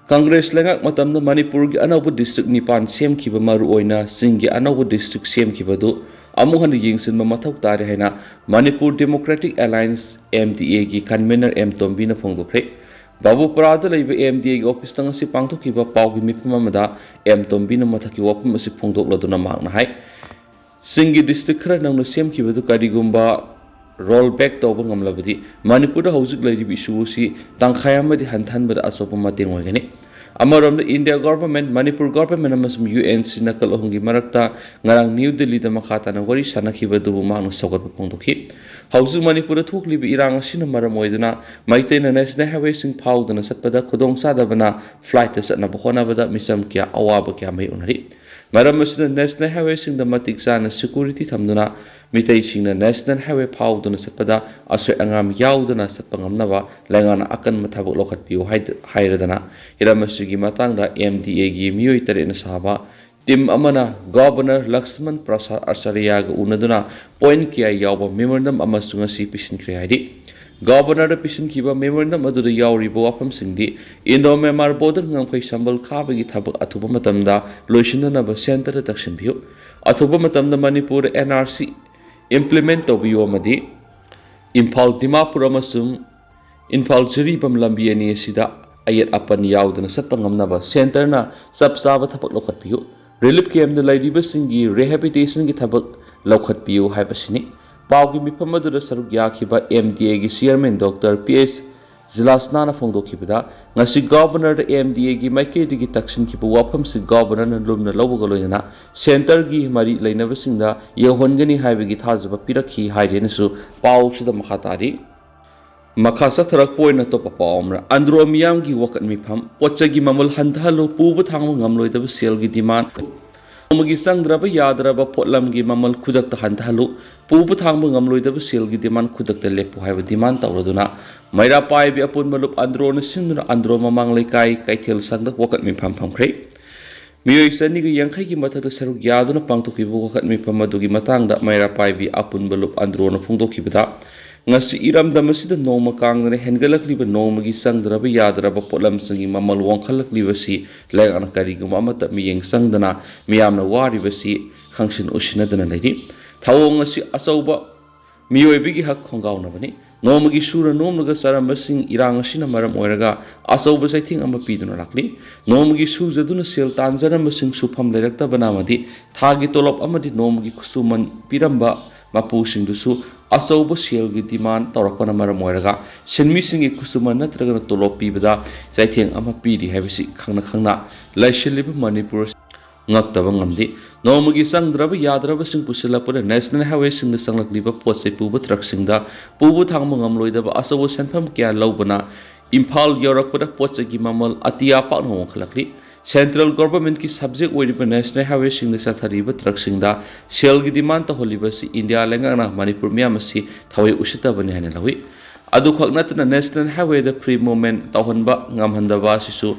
ꯀꯪꯒ꯭ꯔꯦꯁ ꯂꯩꯉꯥꯛ ꯃꯇꯝꯗ ꯃꯅꯤꯄꯨꯔꯒꯤ ꯑꯅꯧꯕ ꯗꯤꯁꯇ꯭ꯔꯤꯛ ꯅꯤꯄꯥꯟ ꯁꯦꯝꯈꯤꯕ, ꯃꯔꯨꯑꯣꯏꯅ ꯆꯤꯡꯒꯤ ꯑꯅꯧꯕ ꯗꯤꯁꯇ꯭ꯔꯤꯛ ꯁꯦꯝꯈꯤꯕ ꯑꯗꯨ ꯑꯃꯨꯛ ꯍꯟꯅ ꯌꯦꯡꯁꯤꯟꯕ ꯃꯊꯧ ꯇꯥꯔꯦ ꯍꯥꯏꯅ Manipur democratic alliance, M D ꯑꯦꯒꯤ ꯀꯟꯚꯦꯅꯔ ꯑꯦꯝ ꯇꯣꯝꯕꯤꯅ ꯐꯣꯡꯗꯣꯛꯈ꯭ꯔꯦ꯫ ꯕꯥꯕꯨꯄꯥꯔꯥꯗ ꯂꯩꯕ ꯑꯦꯝ ꯗꯤ ꯑꯦꯒꯤ ꯑꯣꯐꯤꯁꯇ ꯉꯁꯤ ꯄꯥꯡꯊꯣꯛꯈꯤꯕ ꯄꯥꯎꯒꯤ ꯃꯤꯐꯝ ꯑꯃꯗ ꯑꯦꯝ ꯇꯣꯝꯕꯤꯅ ꯃꯊꯛꯀꯤ ꯋꯥꯐꯝ ꯑꯁꯤ ꯐꯣꯡꯗꯣꯛꯂꯗꯨꯅ ꯃꯍꯥꯛꯅ ꯍꯥꯏ, ꯆꯤꯡꯒꯤ ꯗꯤꯁꯇ꯭ꯔꯤꯛ ꯈꯔ ꯅꯧꯅ ꯁꯦꯝꯈꯤꯕꯗꯨ ꯀꯔꯤꯒꯨꯝꯕ ꯔꯣꯜ ꯕꯦꯛ ꯇꯧꯕ ꯉꯝꯂꯕꯗꯤ ꯃꯅꯤꯄꯨꯔꯗ ꯍꯧꯖꯤꯛ ꯂꯩꯔꯤꯕ ꯏꯁꯨ ꯑꯁꯤ ꯇꯪꯈꯥꯏ ꯑꯃꯗꯤ ꯍꯟꯊꯍꯟꯕꯗ ꯑꯆꯧꯕ ꯃꯇꯦꯡ ꯑꯣꯏꯒꯅꯤ꯫ ꯑꯃꯔꯣꯝꯗ, ꯏꯟꯗꯤꯌꯥ ꯒꯣꯚꯔꯟꯃꯦꯟꯠ, ꯃꯅꯤꯄꯨꯔ ꯒꯣꯚꯔꯟꯃꯦꯟꯠ ꯑꯃꯁꯨꯡ ꯌꯨ ꯑꯦꯟ ꯁꯤ ꯅꯥꯀꯜ ꯑꯍꯨꯝꯒꯤ ꯃꯔꯛꯇ ꯉꯔꯥꯡ ꯅ꯭ꯌꯨ ꯗꯤꯜꯂꯤꯗ ꯃꯈꯥ ꯇꯥꯅ ꯋꯥꯔꯤ ꯁꯥꯟꯅꯈꯤꯕ ꯑꯗꯨꯕꯨ ꯃꯍꯥꯛꯅ ꯁꯧꯒꯠꯄ ꯐꯣꯡꯗꯣꯛꯈꯤ꯫ ꯍꯧꯖꯤꯛ ꯃꯅꯤꯄꯨꯔꯗ ꯊꯣꯛꯂꯤꯕ ꯏꯔꯥꯡ ꯑꯁꯤꯅ ꯃꯔꯝ ꯑꯣꯏꯗꯨꯅ ꯃꯩꯇꯩꯅ ꯅꯦꯁꯅꯦꯜ ꯍꯥꯏꯋꯦꯁꯤꯡ ꯐꯥꯎꯗꯨꯅ ꯆꯠꯄꯗ ꯈꯨꯗꯣꯡꯆꯥꯗꯕꯅ ꯐ꯭ꯂꯥꯏꯠꯇ ꯆꯠꯅꯕ ꯍꯣꯠꯅꯕꯗ ꯃꯤꯆꯝ ꯀꯌꯥ ꯑꯋꯥꯕ ꯀꯌꯥ ꯃꯥꯌꯣꯛꯅꯔꯤ꯫ ꯃꯔꯝ ꯑꯁꯤꯅ ꯅꯦꯁꯅꯦꯜ ꯍꯥꯏꯋꯦꯁꯤꯡꯗ ꯃꯇꯤꯛ ꯆꯥꯅ ꯁꯦꯀ꯭ꯌꯨꯔꯤꯇꯤ ꯊꯝꯗꯨꯅ ꯃꯤꯇꯩꯁꯤꯡꯅ ꯅꯦꯁꯅꯦꯜ ꯍꯥꯏꯋꯦ ꯐꯥꯎꯗꯨꯅ ꯆꯠꯄꯗ ꯑꯁꯣꯏ ꯑꯉꯥꯝ ꯌꯥꯎꯗꯅ ꯆꯠꯄ ꯉꯝꯅꯕ ꯂꯩꯉꯥꯛꯅ ꯑꯀꯟꯕ ꯊꯕꯛ ꯂꯧꯈꯠꯄꯤꯌꯨ ꯍꯥꯏꯗ-, ꯍꯥꯏꯔꯗꯅ ꯍꯤꯔꯝ ꯑꯁꯤꯒꯤ ꯃꯇꯥꯡꯗ ꯑꯦꯝ ꯗꯤ ꯑꯦꯒꯤ ꯃꯤꯑꯣꯏ ꯇꯔꯦꯠꯅ ꯁꯥꯕ ꯇꯤꯝ ꯑꯃꯅ ꯒꯣꯚꯔꯅꯔ ꯂꯛꯁꯃꯟ ꯄ꯭ꯔꯁꯥꯗ ꯑꯆꯥꯔꯌꯥꯒ ꯎꯅꯗꯨꯅ ꯄꯣꯏꯟꯠ ꯀꯌꯥ ꯌꯥꯎꯕ ꯃꯦꯃꯣꯔꯦꯟꯗꯝ ꯑꯃꯁꯨ ꯉꯁꯤ ꯄꯤꯁꯤꯟꯈ꯭ꯔꯦ ꯍꯥꯏꯔꯤ꯫ ꯒꯣꯚꯔꯅꯔꯗ ꯄꯤꯁꯤꯟꯈꯤꯕ ꯃꯦꯃꯣꯔꯦꯟꯗꯝ ꯑꯗꯨꯗ ꯌꯥꯎꯔꯤꯕ ꯋꯥꯐꯝꯁꯤꯡꯗꯤ ꯏꯟꯗꯣ ꯃ꯭ꯌꯥꯟꯃꯥꯔ ꯕꯣꯔꯗꯔ ꯉꯝꯈꯩ ꯁꯝꯕꯜ ꯈꯥꯕꯒꯤ ꯊꯕꯛ ꯑꯊꯨꯕ ꯃꯇꯝꯗ ꯂꯣꯏꯁꯤꯟꯅꯅꯕ ꯁꯦꯟꯇꯔꯗ ꯇꯛꯁꯤꯟꯕꯤꯌꯨ꯫ ꯑꯊꯨꯕ ꯃꯇꯝꯗ Manipur N R C implement ꯇꯧꯕꯤꯌꯨ ꯑꯃꯗꯤ ꯏꯝꯐꯥꯜ ꯗꯤꯃꯥꯄꯨꯔ ꯑꯃꯁꯨꯡ ꯏꯝꯐꯥꯜ ꯖꯤꯔꯤꯕꯥꯝ ꯂꯝꯕꯤ ꯑꯅꯤ ꯑꯁꯤꯗ ꯑꯌꯦꯠ ꯑꯄꯟ ꯌꯥꯎꯗꯅ ꯆꯠꯄ ꯉꯝꯅꯕ ꯁꯦꯟꯇꯔꯅ ꯆꯞ ꯆꯥꯕ ꯊꯕꯛ ꯂꯧꯈꯠꯄꯤꯌꯨ꯫ ꯔꯤꯂꯤꯐ ꯀꯦꯝꯞꯇ ꯂꯩꯔꯤꯕꯁꯤꯡꯒꯤ ꯔꯤꯍꯦꯕꯤꯂꯤꯇꯦꯁꯟꯒꯤ ꯊꯕꯛ ꯂꯧꯈꯠꯄꯤꯌꯨ ꯍꯥꯏꯕꯁꯤꯅꯤ꯫ ꯄꯥꯎꯒꯤ ꯃꯤꯐꯝ ꯑꯗꯨꯗ ꯁꯔꯨꯛ ꯌꯥꯈꯤꯕ ꯑꯦꯝ ꯗꯤ ꯑꯦꯒꯤ ꯆꯤꯌꯔꯃꯦꯟ ꯗꯣꯛꯇꯔ ꯄꯤ ꯑꯦꯁ ꯖꯤꯂꯥꯁꯅꯥꯅ ꯐꯣꯡꯗꯣꯛꯈꯤꯕꯗ, ꯉꯁꯤ ꯒꯣꯚꯔꯅꯔꯗ ꯑꯦꯝ ꯗꯤ ꯑꯦꯒꯤ ꯃꯥꯏꯀꯩꯗꯒꯤ ꯇꯛꯁꯤꯟꯈꯤꯕ ꯋꯥꯐꯝꯁꯤꯡ ꯒꯣꯚꯔꯅꯔꯅ ꯂꯨꯝꯅ ꯂꯧꯕꯒ ꯂꯣꯏꯅꯅ ꯁꯦꯟꯇꯔꯒꯤ ꯃꯔꯤ ꯂꯩꯅꯕꯁꯤꯡꯗ ꯌꯧꯍꯟꯒꯅꯤ ꯍꯥꯏꯕꯒꯤ ꯊꯥꯖꯕ ꯄꯤꯔꯛꯈꯤ ꯍꯥꯏꯔꯦꯅꯁꯨ ꯄꯥꯎꯁꯤꯗ ꯃꯈꯥ ꯇꯥꯔꯤ꯫ ꯃꯈꯥ ꯆꯠꯊꯔꯛꯄ ꯑꯣꯏꯅ ꯑꯇꯣꯞꯄ ꯄꯥꯎ ꯑꯃꯅ, ꯑꯟꯗ꯭ꯔꯣ ꯃꯤꯌꯥꯝꯒꯤ ꯋꯥꯀꯠ ꯃꯤꯐꯝ, ꯄꯣꯠ ꯆꯩꯒꯤ ꯃꯃꯜ ꯍꯟꯊꯍꯜꯂꯨ, ꯄꯨꯕ ꯊꯥꯡꯕ ꯉꯝꯂꯣꯏꯗꯕ ꯁꯦꯜꯒꯤ ꯗꯤꯃꯥꯟ, ꯅꯣꯡꯃꯒꯤ ꯆꯪꯗ꯭ꯔꯕ ꯌꯥꯗ꯭ꯔꯕ ꯄꯣꯠꯂꯝꯒꯤ ꯃꯃꯜ ꯈꯨꯗꯛꯇ ꯍꯟꯊꯍꯜꯂꯨ, ꯄꯨꯕ ꯊꯥꯡꯕ ꯉꯝꯂꯣꯏꯗꯕ ꯁꯦꯜꯒꯤ ꯗꯤꯃꯥꯟ ꯈꯨꯗꯛꯇ ꯂꯦꯞꯄꯨ ꯍꯥꯏꯕ ꯗꯤꯃꯥꯟ ꯇꯧꯔꯗꯨꯅ ꯃꯩꯔꯥ ꯄꯥꯏꯕꯤ ꯑꯄꯨꯟꯕ ꯂꯨꯞ ꯑꯟꯗ꯭ꯔꯣꯅ ꯁꯤꯟꯗꯨꯅ ꯑꯟꯗ꯭ꯔꯣ ꯃꯃꯥꯡ ꯂꯩꯀꯥꯏ ꯀꯩꯊꯦꯜ ꯁꯪꯗ ꯋꯥꯀꯠ ꯃꯤꯐꯝ ꯐꯝꯈ꯭ꯔꯦ꯫ ꯃꯤꯑꯣꯏ ꯆꯅꯤꯒ ꯌꯥꯡꯈꯩꯒꯤ ꯃꯊꯛꯇ ꯁꯔꯨꯛ ꯌꯥꯗꯨꯅ ꯄꯥꯡꯊꯣꯛꯈꯤꯕ ꯋꯥꯀꯠ ꯃꯤꯐꯝ ꯑꯗꯨꯒꯤ ꯃꯇꯥꯡꯗ ꯃꯩꯔꯥ ꯄꯥꯏꯕꯤ ꯑꯄꯨꯟꯕ ꯂꯨꯞ ꯑꯟꯗ꯭ꯔꯣꯅ ꯐꯣꯡꯗꯣꯛꯈꯤꯕꯗ, ꯉꯁꯤ ꯏꯔꯝꯗꯝ ꯑꯁꯤꯗ ꯅꯣꯡꯃ ꯀꯥꯡꯗꯅ ꯍꯦꯟꯒꯠꯂꯛꯂꯤꯕ ꯅꯣꯡꯃꯒꯤ ꯆꯪꯗ꯭ꯔꯕ ꯌꯥꯗ꯭ꯔꯕ ꯄꯣꯠꯂꯝꯁꯤꯡꯒꯤ ꯃꯃꯜ ꯋꯥꯡꯈꯠꯂꯛꯂꯤꯕꯁꯤ ꯂꯩꯉꯥꯛꯅ ꯀꯔꯤꯒꯨꯝꯕ ꯑꯃꯠꯇ ꯃꯤꯠꯌꯦꯡ ꯆꯪꯗꯅ ꯃꯤꯌꯥꯝꯅ ꯋꯥꯔꯤꯕꯁꯤ ꯈꯪꯁꯤꯟ ꯎꯁꯤꯟꯅꯗꯅ ꯂꯩꯔꯤ꯫ ꯊꯧꯑꯣꯡ ꯑꯁꯤ ꯑꯆꯧꯕ ꯃꯤꯑꯣꯏꯕꯒꯤ ꯍꯛ ꯈꯣꯡꯒꯥꯎꯅꯕꯅꯤ꯫ ꯅꯣꯡꯃꯒꯤ ꯁꯨꯔ ꯅꯣꯝꯂꯒ ꯆꯥꯔꯝꯕꯁꯤꯡ ꯏꯔꯥꯡ ꯑꯁꯤꯅ ꯃꯔꯝ ꯑꯣꯏꯔꯒ ꯑꯆꯧꯕ ꯆꯩꯊꯦꯡ ꯑꯃ ꯄꯤꯗꯨꯅ ꯂꯥꯛꯂꯤ꯫ ꯅꯣꯡꯃꯒꯤ ꯁꯨꯖꯗꯨꯅ ꯁꯦꯜ ꯇꯥꯟꯖꯔꯝꯕꯁꯤꯡ ꯁꯨꯐꯝ ꯂꯩꯔꯛꯇꯕꯅ ꯑꯃꯗꯤ ꯊꯥꯒꯤ ꯇꯣꯂꯣꯞ ꯑꯃꯗꯤ ꯅꯣꯡꯃꯒꯤ ꯈꯨꯠꯁꯨꯃꯟ ꯄꯤꯔꯝꯕ ꯃꯄꯨꯁꯤꯡꯗꯨꯁꯨ ꯑꯆꯧꯕ ꯁꯦꯜꯒꯤ ꯗꯤꯃꯥꯟ ꯇꯧꯔꯛꯄꯅ ꯃꯔꯝ ꯑꯣꯏꯔꯒ ꯁꯤꯟꯃꯤꯁꯤꯡꯒꯤ ꯈꯨꯠꯁꯨꯃꯟ ꯅꯠꯇ꯭ꯔꯒꯅ ꯇꯣꯂꯣꯞ ꯄꯤꯕꯗ ꯆꯩꯊꯦꯡ ꯑꯃ ꯄꯤꯔꯤ ꯍꯥꯏꯕꯁꯤ ꯈꯪꯅ ꯈꯪꯅ ꯂꯩꯁꯤꯜꯂꯤꯕ ꯃꯅꯤꯄꯨꯔ ꯉꯛꯇꯕ ꯉꯝꯗꯦ꯫ ꯅꯣꯡꯃꯒꯤ ꯆꯪꯗ꯭ꯔꯕ ꯌꯥꯗ꯭ꯔꯕꯁꯤꯡ ꯄꯨꯁꯤꯜꯂꯛꯄꯗ ꯅꯦꯁꯅꯦꯜ ꯍꯥꯏꯋꯦꯁꯤꯡꯗ ꯆꯪꯂꯛꯂꯤꯕ ꯄꯣꯠ ꯆꯩ ꯄꯨꯕ ꯇ꯭ꯔꯛꯁꯤꯡꯗ ꯄꯨꯕ ꯊꯥꯡꯕ ꯉꯝꯂꯣꯏꯗꯕ ꯑꯆꯧꯕ ꯁꯦꯟꯐꯝ ꯀꯌꯥ ꯂꯧꯕꯅ ꯏꯝꯐꯥꯜ ꯌꯧꯔꯛꯄꯗ ꯄꯣꯠ ꯆꯩꯒꯤ ꯃꯃꯜ ꯑꯇꯤꯌꯥ ꯄꯥꯛꯅ ꯋꯥꯡꯈꯠꯂꯛꯂꯤ꯫ ꯁꯦꯟꯇ꯭ꯔꯦꯜ ꯒꯣꯚꯔꯟꯃꯦꯟꯠꯀꯤ ꯁꯕꯖꯦꯛ ꯑꯣꯏꯔꯤꯕ ꯅꯦꯁꯅꯦꯜ ꯍꯥꯏꯋꯦꯁꯤꯡꯗ ꯆꯠꯊꯔꯤꯕ ꯇ꯭ꯔꯛꯁꯤꯡꯗ ꯁꯦꯜꯒꯤ ꯗꯤꯃꯥꯟ ꯇꯧꯍꯜꯂꯤꯕ ꯑꯁꯤ ꯏꯟꯗꯤꯌꯥ ꯂꯩꯉꯥꯛꯅ ꯃꯅꯤꯄꯨꯔ ꯃꯤꯌꯥꯝ ꯑꯁꯤ ꯊꯑꯣꯏ ꯎꯁꯤꯠꯇꯕꯅꯤ ꯍꯥꯏꯅ ꯂꯧꯏ꯫ ꯑꯗꯨꯈꯛ ꯅꯠꯇꯅ ꯅꯦꯁꯅꯦꯜ ꯍꯥꯏꯋꯦꯗ ꯐ꯭ꯔꯤ ꯃꯨꯚꯃꯦꯟꯠ ꯇꯧꯍꯟꯕ ꯉꯝꯍꯟꯗꯕ ꯑꯁꯤꯁꯨ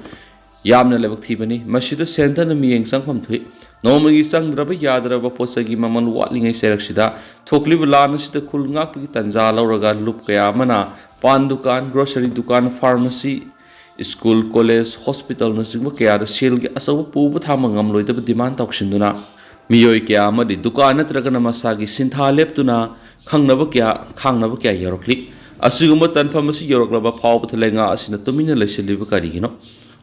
ꯌꯥꯝꯅ ꯂꯥꯏꯕꯛ ꯊꯤꯕꯅꯤ꯫ ꯃꯁꯤꯗ ꯁꯦꯟꯇꯔꯅ ꯃꯤꯠꯌꯦꯡ ꯆꯪꯐꯝ ꯊꯣꯛꯏ꯫ ꯅꯣꯡꯃꯒꯤ ꯆꯪꯗ꯭ꯔꯕ ꯌꯥꯗ꯭ꯔꯕ ꯄꯣꯠꯆꯩꯒꯤ ꯃꯃꯜ ꯋꯥꯠꯂꯤꯉꯩ ꯆꯩꯔꯛꯁꯤꯗ ꯊꯣꯛꯂꯤꯕ ꯂꯥꯟ ꯑꯁꯤꯗ ꯈꯨꯜ ꯉꯥꯛꯄꯒꯤ ꯇꯥꯟꯖꯥ ꯂꯧꯔꯒ ꯂꯨꯞ ꯀꯌꯥ ꯑꯃꯅ ꯄꯥꯟ ꯗꯨꯀꯥꯟ, ꯒ꯭ꯔꯣꯁꯔꯤ ꯗꯨꯀꯥꯟ, ꯐꯥꯔꯃꯥꯁꯤ, ꯁ꯭ꯀꯨꯜ, ꯀꯣꯂꯦꯖ, ꯍꯣꯁꯄꯤꯇꯥꯜꯅꯆꯤꯡꯕ ꯀꯌꯥꯗ ꯁꯦꯜꯒꯤ ꯑꯆꯧꯕ ꯄꯨꯕ ꯊꯥꯡꯕ ꯉꯝꯂꯣꯏꯗꯕ ꯗꯤꯃꯥꯟ ꯇꯧꯁꯤꯟꯗꯨꯅ ꯃꯤꯑꯣꯏ ꯀꯌꯥ ꯑꯃꯗꯤ ꯗꯨꯀꯥꯟ ꯅꯠꯇ꯭ꯔꯒꯅ ꯃꯁꯥꯒꯤ ꯁꯤꯟꯊꯥ ꯂꯦꯞꯇꯨꯅ ꯈꯪꯅꯕ ꯀꯌꯥ, ꯈꯥꯡꯅꯕ ꯀꯌꯥ ꯌꯥꯎꯔꯛꯂꯤ꯫ ꯑꯁꯤꯒꯨꯝꯕ ꯇꯥꯟꯐꯝ ꯑꯁꯤ ꯌꯧꯔꯛꯂꯕ ꯐꯥꯎꯕꯗ ꯂꯩꯉꯥꯛ ꯑꯁꯤꯅ ꯇꯨꯃꯤꯟꯅ ꯂꯩꯁꯤꯜꯂꯤꯕ ꯀꯔꯤꯒꯤꯅꯣ?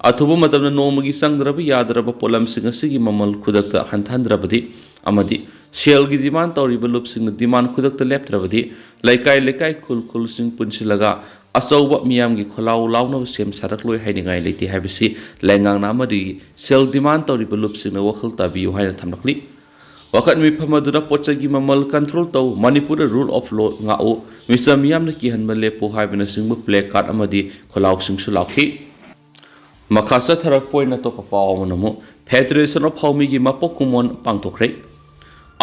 ꯑꯊꯨꯕ ꯃꯇꯝꯗ ꯅꯣꯡꯃꯒꯤ ꯆꯪꯗ꯭ꯔꯕ ꯌꯥꯗ꯭ꯔꯕ ꯄꯣꯠꯂꯝꯁꯤꯡ ꯑꯁꯤꯒꯤ ꯃꯃꯜ ꯈꯨꯗꯛꯇ ꯍꯟꯊꯍꯟꯗ꯭ꯔꯕꯗꯤ ꯑꯃꯗꯤ ꯁꯦꯜꯒꯤ ꯗꯤꯃꯥꯟ ꯇꯧꯔꯤꯕ ꯂꯨꯞꯁꯤꯡꯅ ꯗꯤꯃꯥꯟ ꯈꯨꯗꯛꯇ ꯂꯦꯞꯇ꯭ꯔꯕꯗꯤ ꯂꯩꯀꯥꯏ ꯂꯩꯀꯥꯏ, ꯈꯨꯜ ꯈꯨꯜꯁꯤꯡ ꯄꯨꯟꯁꯤꯜꯂꯒ ꯑꯆꯧꯕ ꯃꯤꯌꯥꯝꯒꯤ ꯈꯣꯜꯂꯥꯎ ꯂꯥꯎꯅꯕ ꯁꯦꯝ ꯁꯥꯔꯛꯂꯣꯏ ꯍꯥꯏꯅꯤꯡꯉꯥꯏ ꯂꯩꯇꯦ ꯍꯥꯏꯕꯁꯤ ꯂꯩꯉꯥꯛꯅ ꯑꯃꯗꯤ ꯁꯦꯜ ꯗꯤꯃꯥꯟ ꯇꯧꯔꯤꯕ ꯂꯨꯞꯁꯤꯡꯅ ꯋꯥꯈꯜ ꯇꯥꯕꯤꯌꯨ ꯍꯥꯏꯅ ꯊꯝꯂꯛꯂꯤ꯫ ꯋꯥꯀꯠ ꯃꯤꯐꯝ ꯑꯗꯨꯗ ꯄꯣꯠꯆꯩꯒꯤ ꯃꯃꯜ ꯀꯟꯇ꯭ꯔꯣꯜ ꯇꯧ, ꯃꯅꯤꯄꯨꯔꯗ ꯔꯨꯜ ꯑꯣꯐ ꯂꯣ ꯉꯥꯛꯎ, ꯃꯤꯆꯝ ꯃꯤꯌꯥꯝꯅ ꯀꯤꯍꯟꯕ ꯂꯦꯞꯄꯨ ꯍꯥꯏꯕꯅꯆꯤꯡꯕ ꯄ꯭ꯂꯦ ꯀꯥꯔꯗ ꯑꯃꯗꯤ ꯈꯣꯜꯂꯥꯎꯁꯤꯡꯁꯨ ꯂꯥꯎꯈꯤ꯫ ꯃꯈꯥ ꯆꯠꯊꯔꯛꯄ ꯑꯣꯏꯅ ꯑꯇꯣꯞꯄ ꯄꯥꯎ ꯑꯃꯅ ꯑꯃꯨꯛ ꯐꯦꯗꯔꯦꯁꯟ ꯑꯣꯐ ꯍꯥꯎꯃꯤꯒꯤ ꯃꯄꯣꯛ ꯀꯨꯝꯑꯣꯟ ꯄꯥꯡꯊꯣꯛꯈ꯭ꯔꯦ꯫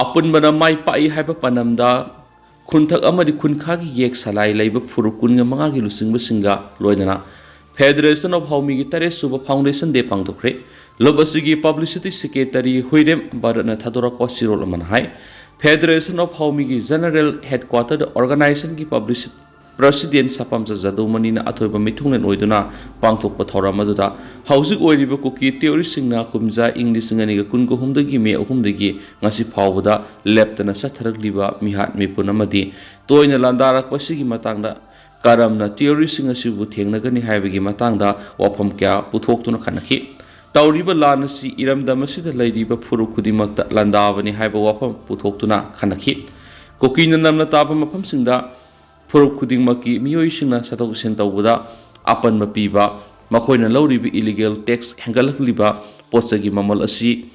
ꯑꯄꯨꯟꯕꯅ ꯃꯥꯏ ꯄꯥꯛꯏ ꯍꯥꯏꯕ ꯄꯥꯟꯗꯝꯗ ꯈꯨꯟꯊꯛ ꯑꯃꯗꯤ ꯈꯨꯟꯈꯥꯒꯤ ꯌꯦꯛ ꯁꯂꯥꯏ ꯂꯩꯕ ꯐꯨꯔꯨꯞ ꯀꯨꯟꯒ ꯃꯉꯥꯒꯤ ꯂꯨꯆꯤꯡꯕꯁꯤꯡꯒ ꯂꯣꯏꯅꯅ ꯐꯦꯗꯔꯦꯁꯟ ꯑꯣꯐ ꯍꯥꯎꯃꯤꯒꯤ ꯇꯔꯦꯠ ꯁꯨꯕ ꯐꯥꯎꯟꯗꯦꯁꯟ ꯗꯦ ꯄꯥꯡꯊꯣꯛꯈ꯭ꯔꯦ꯫ ꯂꯨꯞ ꯑꯁꯤꯒꯤ ꯄꯕ꯭ꯂꯤꯁꯤꯇꯤ ꯁꯦꯀ꯭ꯔꯦꯇꯔꯤ ꯍꯨꯏꯔꯦꯝ ꯚꯥꯔꯠꯅ ꯊꯥꯗꯣꯔꯛꯄ ꯆꯦꯔꯣꯜ ꯑꯃꯅ ꯍꯥꯏ, ꯐꯦꯗꯔꯦꯁꯟ ꯑꯣꯐ ꯍꯥꯎꯃꯤꯒꯤ ꯖꯦꯅꯔꯦꯜ ꯍꯦꯗꯀ꯭ꯋꯥꯇꯔꯗ ꯑꯣꯔꯒꯅꯥꯏꯖꯦꯁꯟꯒꯤ ꯄꯕ꯭ꯂꯤꯁꯤ-, ꯄ꯭ꯔꯁꯤꯗꯦꯟ ꯁꯄꯥꯝꯆ ꯖꯥꯗꯧꯃꯅꯤꯅ ꯑꯊꯣꯏꯕ ꯃꯤꯊꯨꯡꯂꯦꯟ ꯑꯣꯏꯗꯨꯅ ꯄꯥꯡꯊꯣꯛꯄ ꯊꯧꯔꯝ ꯑꯗꯨꯗ ꯍꯧꯖꯤꯛ ꯑꯣꯏꯔꯤꯕ ꯀꯨꯀꯤ ꯇꯤꯑꯣꯔꯤꯁꯁꯤꯡꯅ ꯀꯨꯝꯖꯥ ꯏꯪ ꯂꯤꯁꯤꯡ ꯑꯅꯤꯒ ꯀꯨꯟꯒ ꯑꯍꯨꯝꯗꯒꯤ ꯃꯦ ꯑꯍꯨꯝꯗꯒꯤ ꯉꯁꯤ ꯐꯥꯎꯕꯗ ꯂꯦꯞꯇꯅ ꯆꯠꯊꯔꯛꯂꯤꯕ ꯃꯤꯍꯥꯠ ꯃꯤꯄꯨꯟ ꯑꯃꯗꯤ ꯇꯣꯏꯅ ꯂꯥꯟꯗꯥꯔꯛꯄ ꯑꯁꯤꯒꯤ ꯃꯇꯥꯡꯗ ꯀꯔꯝꯅ ꯇꯤꯑꯣꯔꯤꯁꯁꯤꯡ ꯑꯁꯤꯕꯨ ꯊꯦꯡꯅꯒꯅꯤ ꯍꯥꯏꯕꯒꯤ ꯃꯇꯥꯡꯗ ꯋꯥꯐꯝ ꯀꯌꯥ ꯄꯨꯊꯣꯛꯇꯨꯅ ꯈꯟꯅꯈꯤ꯫ ꯇꯧꯔꯤꯕ ꯂꯥꯟ ꯑꯁꯤ ꯏꯔꯝꯗꯝ ꯑꯁꯤꯗ ꯂꯩꯔꯤꯕ ꯐꯨꯔꯨꯞ ꯈꯨꯗꯤꯡꯃꯛꯇ ꯂꯥꯟꯗꯥꯕꯅꯤ ꯍꯥꯏꯕ ꯋꯥꯐꯝ ꯄꯨꯊꯣꯛꯇꯨꯅ ꯈꯟꯅꯈꯤ꯫ ꯀꯨꯀꯤꯅ ꯅꯝꯅ ꯇꯥꯕ ꯃꯐꯝꯁꯤꯡꯗ ꯐꯨꯔꯨꯞ ꯈꯨꯗꯤꯡꯃꯛꯀꯤ ꯃꯤꯑꯣꯏꯁꯤꯡꯅ ꯆꯠꯊꯣꯛ ꯆꯠꯁꯤꯟ ꯇꯧꯕꯗ ꯑꯄꯟꯕ ꯄꯤꯕ, ꯃꯈꯣꯏꯅ ꯂꯧꯔꯤꯕ ꯏꯂꯤꯒꯦꯜ ꯇꯦꯛꯁ ꯍꯦꯟꯒꯠꯂꯛꯂꯤꯕ ꯄꯣꯠ ꯆꯩꯒꯤ ꯃꯃꯜ ꯑꯁꯤ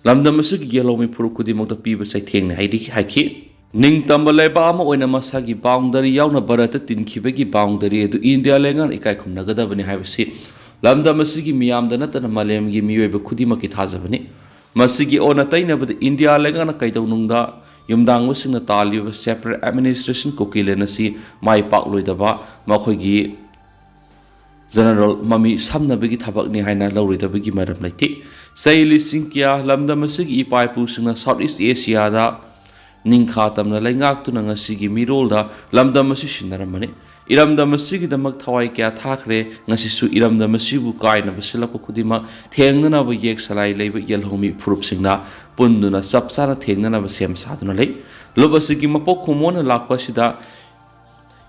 ꯂꯝꯗꯝ ꯑꯁꯤꯒꯤ ꯌꯦꯜꯍꯧꯃꯤ ꯐꯨꯔꯨꯞ ꯈꯨꯗꯤꯡꯃꯛꯇ ꯄꯤꯕ ꯆꯩꯊꯦꯡꯅꯤ ꯍꯥꯏꯗꯤ ꯍꯥꯏꯈꯤ꯫ ꯅꯤꯡꯇꯝꯕ ꯂꯩꯕꯥꯛ ꯑꯃ ꯑꯣꯏꯅ ꯃꯁꯥꯒꯤ ꯕꯥꯎꯟꯗꯔꯤ ꯌꯥꯎꯅ ꯚꯥꯔꯠꯇ ꯇꯤꯟꯈꯤꯕꯒꯤ ꯕꯥꯎꯟꯗꯔꯤ ꯑꯗꯨ ꯏꯟꯗꯤꯌꯥ ꯂꯩꯉꯥꯛꯅ ꯏꯀꯥꯏ ꯈꯨꯝꯅꯒꯗꯕꯅꯤ ꯍꯥꯏꯕꯁꯤ ꯂꯝꯗꯝ ꯑꯁꯤꯒꯤ ꯃꯤꯌꯥꯝꯗ ꯅꯠꯇꯅ ꯃꯥꯂꯦꯝꯒꯤ ꯃꯤꯑꯣꯏꯕ ꯈꯨꯗꯤꯡꯃꯛꯀꯤ ꯊꯥꯖꯕꯅꯤ꯫ ꯃꯁꯤꯒꯤ ꯑꯣꯟꯅ ꯇꯩꯅꯕꯗ ꯏꯟꯗꯤꯌꯥ ꯂꯩꯉꯥꯛꯅ ꯀꯩꯗꯧꯅꯨꯡꯗ ꯌꯨꯝꯗꯥꯡꯕꯁꯤꯡꯅ ꯇꯥꯜꯂꯤꯕ separate administration ꯀꯨꯀꯤꯂꯦꯟ ꯑꯁꯤ ꯃꯥꯏ ꯄꯥꯛꯂꯣꯏꯗꯕ ꯃꯈꯣꯏꯒꯤ ꯖꯦꯅꯔꯦꯜ ꯃꯃꯤ ꯁꯝꯅꯕꯒꯤ ꯊꯕꯛꯅꯤ ꯍꯥꯏꯅ ꯂꯧꯔꯣꯏꯗꯕꯒꯤ ꯃꯔꯝ ꯂꯩꯇꯦ꯫ ꯆꯍꯤ ꯂꯤꯁꯤꯡ ꯀꯌꯥ ꯂꯝꯗꯝ ꯑꯁꯤꯒꯤ ꯏꯄꯥ ꯏꯄꯨꯁꯤꯡꯅ South East Asiaꯗ ꯅꯤꯡꯈꯥ ꯇꯝꯅ ꯂꯩꯉꯥꯛꯇꯨꯅ ꯉꯁꯤꯒꯤ ꯃꯤꯔꯣꯜꯗ ꯂꯝꯗꯝ ꯑꯁꯤ ꯁꯤꯟꯅꯔꯝꯕꯅꯤ꯫ ꯏꯔꯝꯗꯝ ꯑꯁꯤꯒꯤꯗꯃꯛ ꯊꯋꯥꯏ ꯀꯌꯥ ꯊꯥꯈ꯭ꯔꯦ꯫ ꯉꯁꯤꯁꯨ ꯏꯔꯝꯗꯝ ꯑꯁꯤꯕꯨ ꯀꯥꯏꯅꯕ ꯁꯤꯜꯂꯛꯄ ꯈꯨꯗꯤꯡꯃꯛ ꯊꯦꯡꯅꯅꯕ ꯌꯦꯛ ꯁꯂꯥꯏ ꯂꯩꯕ ꯌꯦꯜꯍꯧꯃꯤ ꯐꯨꯔꯨꯞꯁꯤꯡꯅ ꯄꯨꯟꯗꯨꯅ ꯆꯞ ꯆꯥꯅ ꯊꯦꯡꯅꯅꯕ ꯁꯦꯝ ꯁꯥꯗꯨꯅ ꯂꯩ꯫ ꯂꯨꯞ ꯑꯁꯤꯒꯤ ꯃꯄꯣꯛ ꯈꯨꯃꯣꯟꯅ ꯂꯥꯛꯄ ꯑꯁꯤꯗ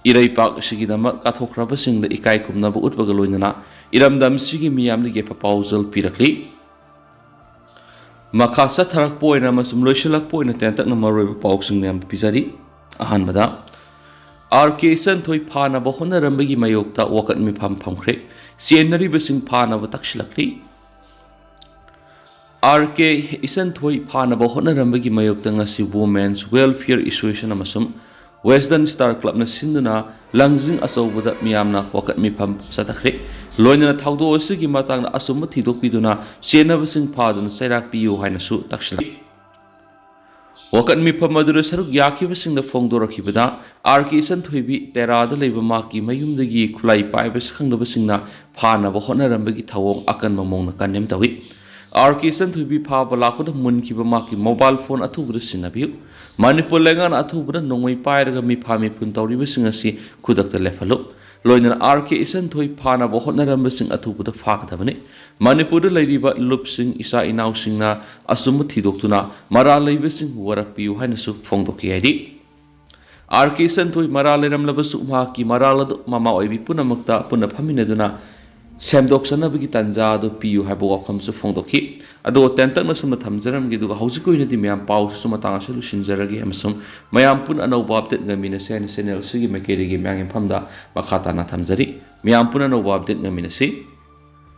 ꯏꯔꯩꯄꯥꯛ ꯑꯁꯤꯒꯤꯗꯃꯛ ꯀꯠꯊꯣꯛꯈ꯭ꯔꯕꯁꯤꯡꯗ ꯏꯀꯥꯏ ꯈꯨꯝꯅꯕ ꯎꯠꯄꯒ ꯂꯣꯏꯅꯅ ꯏꯔꯝꯗꯝ ꯑꯁꯤꯒꯤ ꯃꯤꯌꯥꯝꯗ ꯌꯥꯏꯐ ꯄꯥꯎꯖꯦꯜ ꯄꯤꯔꯛꯂꯤ꯫ ꯃꯈꯥ ꯆꯠꯊꯔꯛꯄ ꯑꯣꯏꯅ ꯑꯃꯁꯨꯡ ꯂꯣꯏꯁꯤꯜꯂꯛꯄ ꯑꯣꯏꯅ ꯇꯦꯟꯇꯛꯅ ꯃꯔꯨꯑꯣꯏꯕ ꯄꯥꯎꯁꯤꯡ ꯃꯌꯥꯝ ꯄꯤꯖꯔꯤ꯫ ꯑꯍꯥꯟꯕꯗ, ꯑꯥꯔ ꯀꯦ ꯏꯆꯟꯊꯣꯏ ꯐꯥꯅꯕ ꯍꯣꯠꯅꯔꯝꯕꯒꯤ ꯃꯥꯌꯣꯛꯇ ꯋꯥꯀꯠ ꯃꯤꯐꯝ ꯐꯝꯈ꯭ꯔꯦ꯫ ꯆꯦꯟꯅꯔꯤꯕꯁꯤꯡ ꯐꯥꯅꯕ ꯇꯛꯁꯤꯜꯂꯛꯂꯤ꯫ ꯑꯥꯔ ꯀꯦ ꯏꯆꯟꯊꯣꯏ ꯐꯥꯅꯕ ꯍꯣꯠꯅꯔꯝꯕꯒꯤ ꯃꯥꯌꯣꯛꯇ ꯉꯁꯤ Women's Welfare Association ꯑꯃꯁꯨꯡ Western Star Clubꯅ ꯁꯤꯟꯗꯨꯅ ꯂꯪꯖꯤꯡ ꯑꯆꯧꯕꯗ ꯃꯤꯌꯥꯝꯅ ꯋꯥꯀꯠ ꯃꯤꯐꯝ ꯆꯠꯊꯈ꯭ꯔꯦ꯫ ꯂꯣꯏꯅꯅ ꯊꯧꯗꯣꯛ ꯑꯁꯤꯒꯤ ꯃꯇꯥꯡꯗ ꯑꯆꯨꯝꯕ ꯊꯤꯗꯣꯛꯄꯤꯗꯨꯅ ꯆꯦꯟꯅꯕꯁꯤꯡ ꯐꯥꯗꯨꯅ ꯆꯩꯔꯥꯛ ꯄꯤꯌꯨ ꯍꯥꯏꯅꯁꯨ ꯇꯛꯁꯤꯜꯂꯤ꯫ ꯋꯥꯀꯠ ꯃꯤꯐꯝ ꯑꯗꯨꯗ ꯁꯔꯨꯛ ꯌꯥꯈꯤꯕꯁꯤꯡꯅ ꯐꯣꯡꯗꯣꯔꯛꯈꯤꯕꯗ, ꯑꯥꯔ ꯀꯦ ꯏꯆꯟꯊꯣꯏꯕꯤ ꯇꯦꯔꯥꯗ ꯂꯩꯕ ꯃꯍꯥꯛꯀꯤ ꯃꯌꯨꯝꯗꯒꯤ ꯈꯨꯠꯂꯥꯏ ꯄꯥꯏꯕ ꯁꯛꯈꯪꯗꯕꯁꯤꯡꯅ ꯐꯥꯅꯕ ꯍꯣꯠꯅꯔꯝꯕꯒꯤ ꯊꯧꯑꯣꯡ ꯑꯀꯟꯕ ꯃꯑꯣꯡꯗ ꯀꯟꯗꯦꯝ ꯇꯧꯏ꯫ ꯑꯥꯔ ꯀꯦ ꯏꯆꯟꯊꯣꯏꯕꯤ ꯐꯥꯕ ꯂꯥꯛꯄꯗ ꯃꯨꯟꯈꯤꯕ ꯃꯍꯥꯛꯀꯤ ꯃꯣꯕꯥꯏꯜ ꯐꯣꯟ ꯑꯊꯨꯕꯗ ꯁꯤꯟꯅꯕꯤꯌꯨ꯫ ꯃꯅꯤꯄꯨꯔ ꯂꯩꯉꯥꯛꯅ ꯑꯊꯨꯕꯗ ꯅꯣꯡꯃꯩ ꯄꯥꯏꯔꯒ ꯃꯤꯐꯥ ꯃꯤꯄꯨꯟ ꯇꯧꯔꯤꯕꯁꯤꯡ ꯑꯁꯤ ꯈꯨꯗꯛꯇ ꯂꯦꯞꯍꯜꯂꯨ꯫ ꯂꯣꯏꯅꯅ ꯑꯥꯔ ꯀꯦ ꯏꯆꯟꯊꯣꯏ ꯐꯥꯅꯕ ꯍꯣꯠꯅꯔꯝꯕꯁꯤꯡ ꯑꯊꯨꯕꯗ ꯐꯥꯒꯗꯕꯅꯤ꯫ ꯃꯅꯤꯄꯨꯔꯗ ꯂꯩꯔꯤꯕ ꯂꯨꯞꯁꯤꯡ ꯏꯆꯥ ꯏꯅꯥꯎꯁꯤꯡꯅ ꯑꯆꯨꯝꯕ ꯊꯤꯗꯣꯛꯇꯨꯅ ꯃꯔꯥꯜ ꯂꯩꯕꯁꯤꯡꯕꯨ ꯋꯥꯔꯛꯄꯤꯌꯨ ꯍꯥꯏꯅꯁꯨ ꯐꯣꯡꯗꯣꯛꯈꯤ ꯍꯥꯏꯔꯤ꯫ ꯑꯥꯔ ꯀꯦ ꯏꯆꯟꯊꯣꯏ ꯃꯔꯥꯜ ꯂꯩꯔꯝꯂꯕꯁꯨ ꯃꯍꯥꯛꯀꯤ ꯃꯔꯥꯜ ꯑꯗꯨ ꯃꯃꯥ ꯑꯣꯏꯕꯤ ꯄꯨꯝꯅꯃꯛꯇ ꯄꯨꯟꯅ ꯐꯝꯃꯤꯟꯅꯗꯨꯅ ꯁꯦꯝꯗꯣꯛꯆꯅꯕꯒꯤ ꯇꯥꯟꯖꯥ ꯑꯗꯨ ꯄꯤꯌꯨ ꯍꯥꯏꯕ ꯋꯥꯐꯝꯁꯨ ꯐꯣꯡꯗꯣꯛꯈꯤ꯫ ꯑꯗꯨꯒ ꯇꯦꯟꯇꯛꯅ ꯁꯨꯝꯅ ꯊꯝꯖꯔꯝꯒꯦ, ꯑꯗꯨꯒ ꯍꯧꯖꯤꯛꯀꯤ ꯑꯣꯏꯅꯗꯤ ꯃꯌꯥꯝ ꯄꯥꯎꯁꯤ ꯁꯨꯝ ꯃꯇꯥꯡ ꯑꯁꯤꯗ ꯂꯣꯏꯁꯤꯟꯖꯔꯒꯦ, ꯑꯃꯁꯨꯡ ꯃꯌꯥꯝ ꯄꯨꯟꯅ ꯑꯅꯧꯕ update ꯉꯥꯏꯃꯤꯟꯅꯁꯦ ꯍꯥꯏꯅ channel ꯑꯁꯤꯒꯤ ꯃꯥꯏꯀꯩꯗꯒꯤ ꯃꯌꯥꯝꯒꯤ ꯃꯐꯝꯗ ꯃꯈꯥ ꯇꯥꯅ ꯊꯝꯖꯔꯤ꯫ ꯃꯌꯥꯝ ꯄꯨꯟꯅ ꯑꯅꯧꯕ update ꯉꯥꯏꯃꯤꯟꯅꯁꯤ꯫